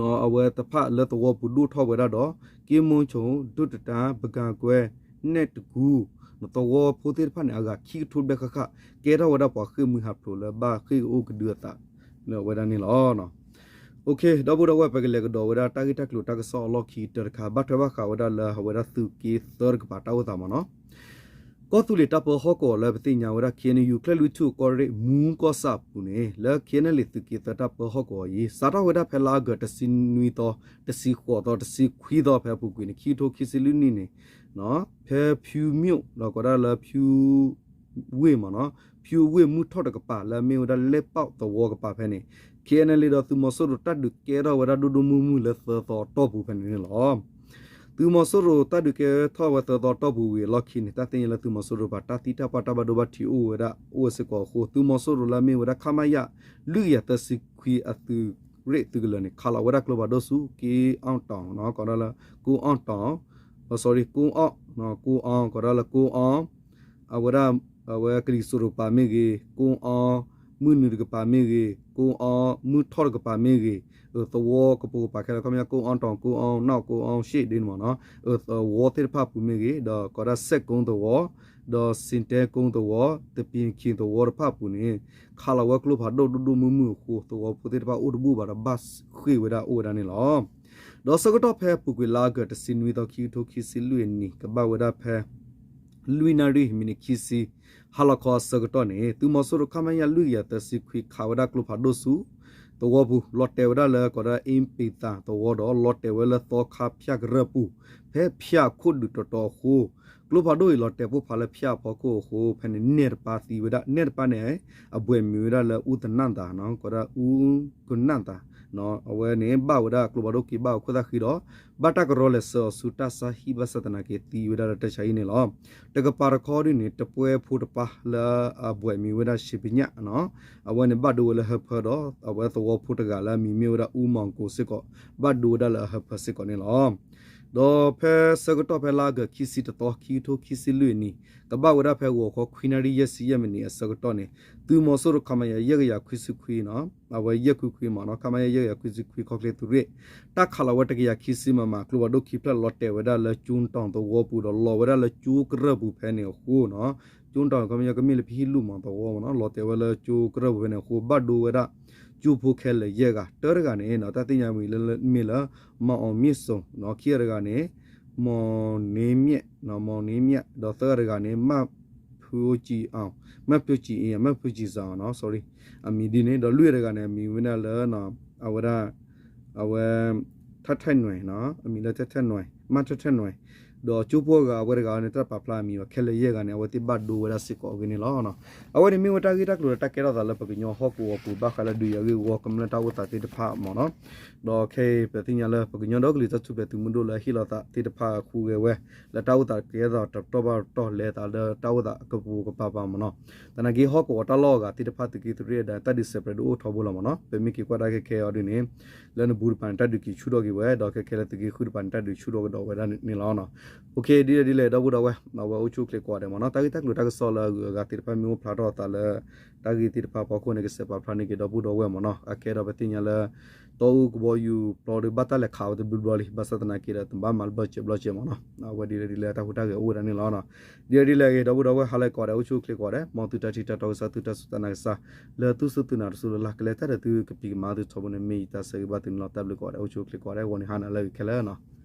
းအဝဲတဖၣ်လၢသဝီပူၤဒိၣ်ထီၣ်ဝဲဒၣ်ဒီး က့မူဆိ ဒိၣ်တတၢ် ပကၤကွဲ နဲၣ်တကူ သဝီဖိသ့ၣ်တဖၣ်န့ၣ် အဂၤခံကထိဘျဲၣ်ဃၣ်ဃၣ် ကဲထီၣ်ဝဲဒၣ်ပှၤဃ့ၢ်မှံဟးဖျိးလၢဘၣ်ဃ့ၢ်ကအိၣ်ကဒုအသးလၢအဝဲဒၣ်န့ၣ်လီၤ. ဒီပုၢ်ဒီဝဲၢ် ပကလဲၤကဒီးဝဲဒၣ်တၢ်ဂ့ၢ်တၢ်ကျိၤတၢ်ကစီၣ်အလီၢ်ခံကတၢၢ်တခါ ဘၣ်ထွဲဘၣ်ဃးဝဲဒၣ်လၢအဝဲဒၣ်သုးက့သၢတကပၤတၢ်အိၣ်သးမးနီၤ ကီၢ်သူလ့ၤတၢ်ပၢဟီၣ်ကဝီၤလၢပသ့ၣ်ညါဝဲဒၣ် K N U ကၠဲၣ်လွံၢ်ထူၣ်ကီၢ်ရ့ၣ်မူကီၢ်ဆၣ်အပူၤန့ၣ် လၢ K N L A သုးက့သၢတၢ်ပၢဟီၣ်ကဝီၤအံၤ စးထီၣ်ဝဲဒၣ်ဖဲလါအီကူးတဆံနွံသီ တဆံဃိးသီ တဆံခွံသီဖဲအပူၤကွံာ်န့ၣ် ခံကထိခံဆံလွံၢ်နံၣ်န့ၣ် ဖဲဖၠူမၠိၣ် ဒီးကီးဒၣ်လၢဖၠူဝ့ၢ်မးနီၤ ဖၠူဝ့ၢ်မုၢ်ထီၣ်တကပၤ လၢအမ့ၢ်ဝဲဒၣ်လဲၣ်ပီၣ်သဝီကပၤဖဲန့ၣ် K N L A ဒီးသုးမီၤစိရိၤတၢ်ဒုးကဲထီၣ်ဝဲဒၣ်ဒိၣ်ဒိၣ်မုၢ်မုၢ်လၢသၢသီအတီၢ်ပူၤဖဲန့ၣ်န့ၣ်လီၤ. သုးမီၤစိရိၤတၢ်ဒုးကဲထီၣ်ဝဲသၢသီအတီၢ်ပူၤဝံၤအလီၢ်ခံန့ၣ် တၢ်သ့ၣ်ညါလၢသုးမီၤစိရိၤပှၤတၢ်သံတၢ်ပှၢ်တၢ်ဘၣ်ဒိဘၣ်ထံးအိၣ်ဝဲဒၣ်အိၣ်ဝဲစ့ၢ်ကီးအဃိ သုးမီၤစိရိၤလၢအမ့ၢ်ဝဲဒၣ် ခမရ လွံၢ်ကယၤသၢဆံခွံအသုးရ့ၣ်သုးကလၢၤန့ၣ် ခးလီၤဝဲဒၣ်ကျိဖးဒိၣ်ဆူက့အီၣ်တီၣ်နီၤ ကီးဒၣ်လၢ ကိအီၣ်တီၣ် sorry ကိအီၣ် ကိအီ ကီးဒၣ်လၢကိအီ အဝဲဒၣ် အဝဲကလံၤစိးရိၤပၤမ့ၢ်ဂ့ၤ ကိအီ မုၢ်နုာ်တကပၤမ့ၢ်ဂ့ၤ ကိအီ မုၢ်ထီၣ်တကပၤမ့ၢ်ဂ့ၤ သဝီကပိာ်ကပၤခဲလၢာ် ခီပညီ ကိအီတီၢ် ကိအီ နီၣ် ကိအီ ရှ့ၣ်ဒ်န့ၣ်မးနီၤ သဝီသ့ၣ်တဖၣ်ပူၤမ့ၢ်ဂ့ၤ ဒီးကီးဒၣ်စဲၣ်ကိသဝီ ဒီးစ့ၣ်တဲကိသဝီ သပ့ၤခံသဝီတဖၣ်ပူၤန့ၣ် ခးလီၤဝဲကျိဖးဒိၣ်ဒိၣ်ဒိၣ်မုၢ်မုၢ်အဃိ သဝီဖိသ့ၣ်တဖၣ်အိၣ်တဘူၣ်ဘၣ်ဒီးဘၣ်ဃ့ၢ်ဝဲဒၣ်အိၣ်ဝဲဒၣ်န့ၣ်လီၤ. ဒီးဆၢကတီၢ်ဖဲအပူၤကွံာ်လါအီကူးတဆံနွံသီ ခံကထိခံဆံလွံၢ်အနံၤ ကဘၣ်ဝဲဒၣ်ဖဲ လွံၢ်နၣ်ရံၣ်မံးနံးခံဆံ ဟါလီၤခီအဆၢကတီၢ်န့ၣ် သုးမီၤစိရိၤ ခမရ လွံၢ်ကယၤသၢဆံခွံ ခးဝဲဒၣ်ကျိဖးဒိၣ်ဆူ သဝီပူၤ လီၤတဲာ်ဝဲဒၣ်လၢကီးဒၣ်အ့ပ့ၤသးသဝီဒီး လီၤတဲာ်ဝဲလၢသီခါဖၠၣ်ကရၢၢ်ပူၤ ဖဲဖၠၣ်ခိၣ်ဒုးတီတီအဃိ ကျိဖးဒိၣ်အံၤ လီၤတဲာ်ပိၢ်ဖးလၢဖၠၣ်အဖီခိၣ်အဃိ ဖဲန့ၣ်နဲၣ်တပၢ်သံဝဲဒၣ် နဲၣ်တပၢ်န့ၣ် အဘှဲးမံၤဝဲဒၣ်လၢအူသနၣ်သးနီၤ ကီးဒၣ်အူကနၣ်သး အဝဲန့ၣ်ဘၣ်ဝဲဒၣ်ကျိဖးဒိၣ်က့ၤဘၣ်ဝဲခိၣ်သၣ်ဃံဒီး ဘၣ်တၢ်ကရီလဲၤဆှၢအီၤဆူတၢ်ဆါဟံၣ်ဘၣ်ဆၣ်သနာ်က့သံဝဲဒၣ်လၢတၢ်ဆါဟံၣ်န့ၣ်လီၤ. တကပၤတခီဒ်န့ၣ် တပှဲဖိတပၢ်လၢအဘှဲးမံၤဝဲဒၣ် ရှ့ပညၣ်နီၤ အဝဲန့ၣ်ဘၣ်ဒိဝဲလၢဟၢဖၢဒီး အဝဲသဝီဖိတဂၤလၢအမံၤမ့ၢ်ဝဲဒၣ်အူမီၤကိၤစ့ၢ်ကီး ဘၣ်ဒိဝဲဒၣ်လၢအဟၢဖၢစ့ၢ်ကီးန့ၣ်လီၤ. ဒီးဖဲဆၢကတီၢ်ဖဲလါအီကူးခံဆံတသီ ခံကထိခံဆံလွံၢ်အနံၤ ကဘၣ်ဝဲဒၣ်ဖဲဂီၤခီခွံနၣ်ရံၣ်ယဲၢ်ဆံယဲၢ်မံးနံးအဆၢကတီၢ်န့ၣ် သုးမီၤစိရိၤ ခမရ ယဲၢ်ကယၤခွံဆံခွံနီၤ အဝဲယဲၢ်ခွံခွံမးနီၤ ခမရ ယဲၢ်ကယၤခွံဆံခွံ ခီၣ်ချ့သုးရ့ၣ် တၢ်ခးလီၤဝဲတကယၤခံဆံ မမ ကျိဖးဒိၣ်ခံဖျၢၣ် လီၤတဲာ်ဝဲဒၣ်လၢကၠိတီၣ်သဝီပူၤဒီးလီၤဝဲဒၣ်လၢကၠိကရၢၢ်ပူၤဖဲန့ၣ်အဃိနီၤ ကၠိတီၣ် ခီပညီကမ့ၢ်လၢပဟံၣ်လူၢ်မးသဝီမးနီၤ လီၤတဲာ်ဝဲလၢကၠိကရၢၢ်ပူၤဖဲန့ၣ်အဃိ ဘၣ်ဒိဝဲဒၣ် ကၠိဖိခဲလၢာ်ယဲၢ်ဂၤ တၢတဂၤန့ၣ် တၢ်သ့ၣ်ညါဝံၤလၢမ့ၢ်လၢ မၤအီၤမ့ၢ်စိၤ ခံဂၤတဂၤန့ၣ် မီၤန့မၠဲၣ် မီၤန့မၠဲၣ် ဒီးသၢဂၤတဂၤန့ၣ် မၢ်ဖုကံအီၤ မၢ်ဖုကံအီၤ မၢ်ဖုကံစၢ်အီၤနီၤ sorry အမံၤဒ်န့ၣ် ဒီးလွံၢ်ဂၤတဂၤန့ၣ် အမံၤဝဲဒၣ်လၢ အဝဲဒၣ် အဝဲ ထၣ်ထဲၣ်နွဲၣ် အမံၤလၢထၣ်ထဲၣ်နွဲၣ် မၢ်ထၣ်ထဲၣ်နွဲၣ် ဒီးကၠိဖိအဂၤအဝဲတဂၤန့ၣ် တၢ်ပာ်ဖျါအမံၤဘၣ် ခဲလၢာ်ယဲၢ်ဂၤန့ၣ် အဝဲသ့ၣ်ဘၣ်ဒိဝဲဒၣ်စ့ၢ်ကီးအဂ့ၢ်န့ၣ်လီၤ. အဝဲန့ၣ်မ့ၢ်ဝဲတၢ်ဂ့ၢ်တၢ်ကျိၤလၢတၢ်ကဲထီၣ်သးလၢပကညီဟီၣ်ကဝီၤပူၤ ဘၣ်ဃးလၢဒုးယၤဂ့ၢ်ဝီကမျၢၢ်တၢ်အိၣ်သးသ့ၣ်တဖၣ်မ့ၢ်နီၤ. ဒီးခဲအံၤပသ့ၣ်ညါလၢပကညီဒီကလုာ်တၢ်ထူၣ်ဖျဲးသုးမုၢ်ဒိၣ်လၢအဟ့ၣ်လီၤသးသ့ၣ်တဖၣ်ဃုဂဲၤဝဲ လၢတၢ်အိၣ်သးကဲထီၣ်သးတပတီၢ်ဘၣ်တပတီၢ်လဲၤသးလၢတၢ်အိၣ်သးကပူၤကပၤပၤမ့ၢ်နီၤ. သနာ်က့ဟီၣ်ကဝီၤတၢ်လီၢ်အဂၤသ့ၣ်တဖၣ်သုးက့သရ့ၣ်အဒၣ် တၢ်ဒုးစဲးပြဲးဒုးအိၣ်ထီဘိလီၤမ့ၢ်နီၤ. ပမ့ၢ်က့ၤကွၢ်တၢ်ခဲခဲအံၤဒ်န့ၣ် လၢနဘူးတပၤန့ၣ် တၢ်ဒုးက့ၤဆူၣ်ထီၣ်က့ၤဝဲ ဒီးခဲခဲလၢသုးက့ဃုတပၤန့ၣ် တၢ်ဒုးဆူၣ်ထီၣ်ကဒီးဝဲဒၣ်န့ၣ်လီၤ. ဒ်လဲၣ်ဒ်လဲၣ် ဒီပုၢ်ဒီဝဲၢ် အဝဲအိၣ်ဆူၣ်အိၣ်ချ့ကိးဂၤဒဲးမ့ၢ်နီၤ. တၢ်ဂ့ၢ်တၢ်ကျိၤတၢ်ကစီၣ်လၢအဂုၤအဂၤသ့ၣ်တဖၣ်မ့ၢ်အိၣ်ဖျါထီၣ်အသးလၢ တၢ်ဂ့ၢ်သ့ၣ်တဖၣ်အဖီခိၣ်န့ၣ် ကစဲးပာ်ဖျါန့ၢ်က့ၤဒီပုၢ်ဒီဝဲၢ်မ့ၢ်နီၤ. အခဲဒီးပသ့ၣ်ညါလၢ တီအူကဘီယူၤပျီဒီး ဘၣ်တၢ်လဲၤခးဝဲတဘျီဘျီလံ ဘၣ်ဆၣ်သနာ်က့ဒီး တဘၣ်မၤတဘျီစဲးဘျီစဲးမ့ၢ်နီၤ. အဝဲဒ်လဲၣ်ဒ်လဲၣ် တၢ်ဟူးတၢ်ဂဲၤအိၣ်ဝဲဒၣ်န့ၣ်လီၤ. ဒ်လဲၣ်ဒ်လဲၣ်ဂ့ၤ ဒီပုၢ်ဒီဝဲၢ် ဟါလၢကိးဂၤဒဲး အိၣ်ဆူၣ်အိၣ်ချ့ကိးဂၤဒဲး မ်သုတၢ်ထံၣ်တၢ်တီကစၢ် သုတၢ်စူၢ်တၢ်နာ်ကစၢ် လၢသုစူၢ်သုနာ်တစူၢ်လၢ်လၢ် ကလဲၤတၢ်ဒီးသုကပံၤကမၤသုထီဘိန့ၣ် မ့ၢ်ယတၢ်ဆၢဂ့ၤဘၣ်သုန့ၣ်လီၤ. တၢ်ဘျုးကိးဂၤဒဲး အိၣ်ဆူၣ်အိၣ်ချ့ကိးဂၤဒဲး ဂီၤနံၤဟါနၤလၢအဂ့ၤခဲလၢာ်နီၤ.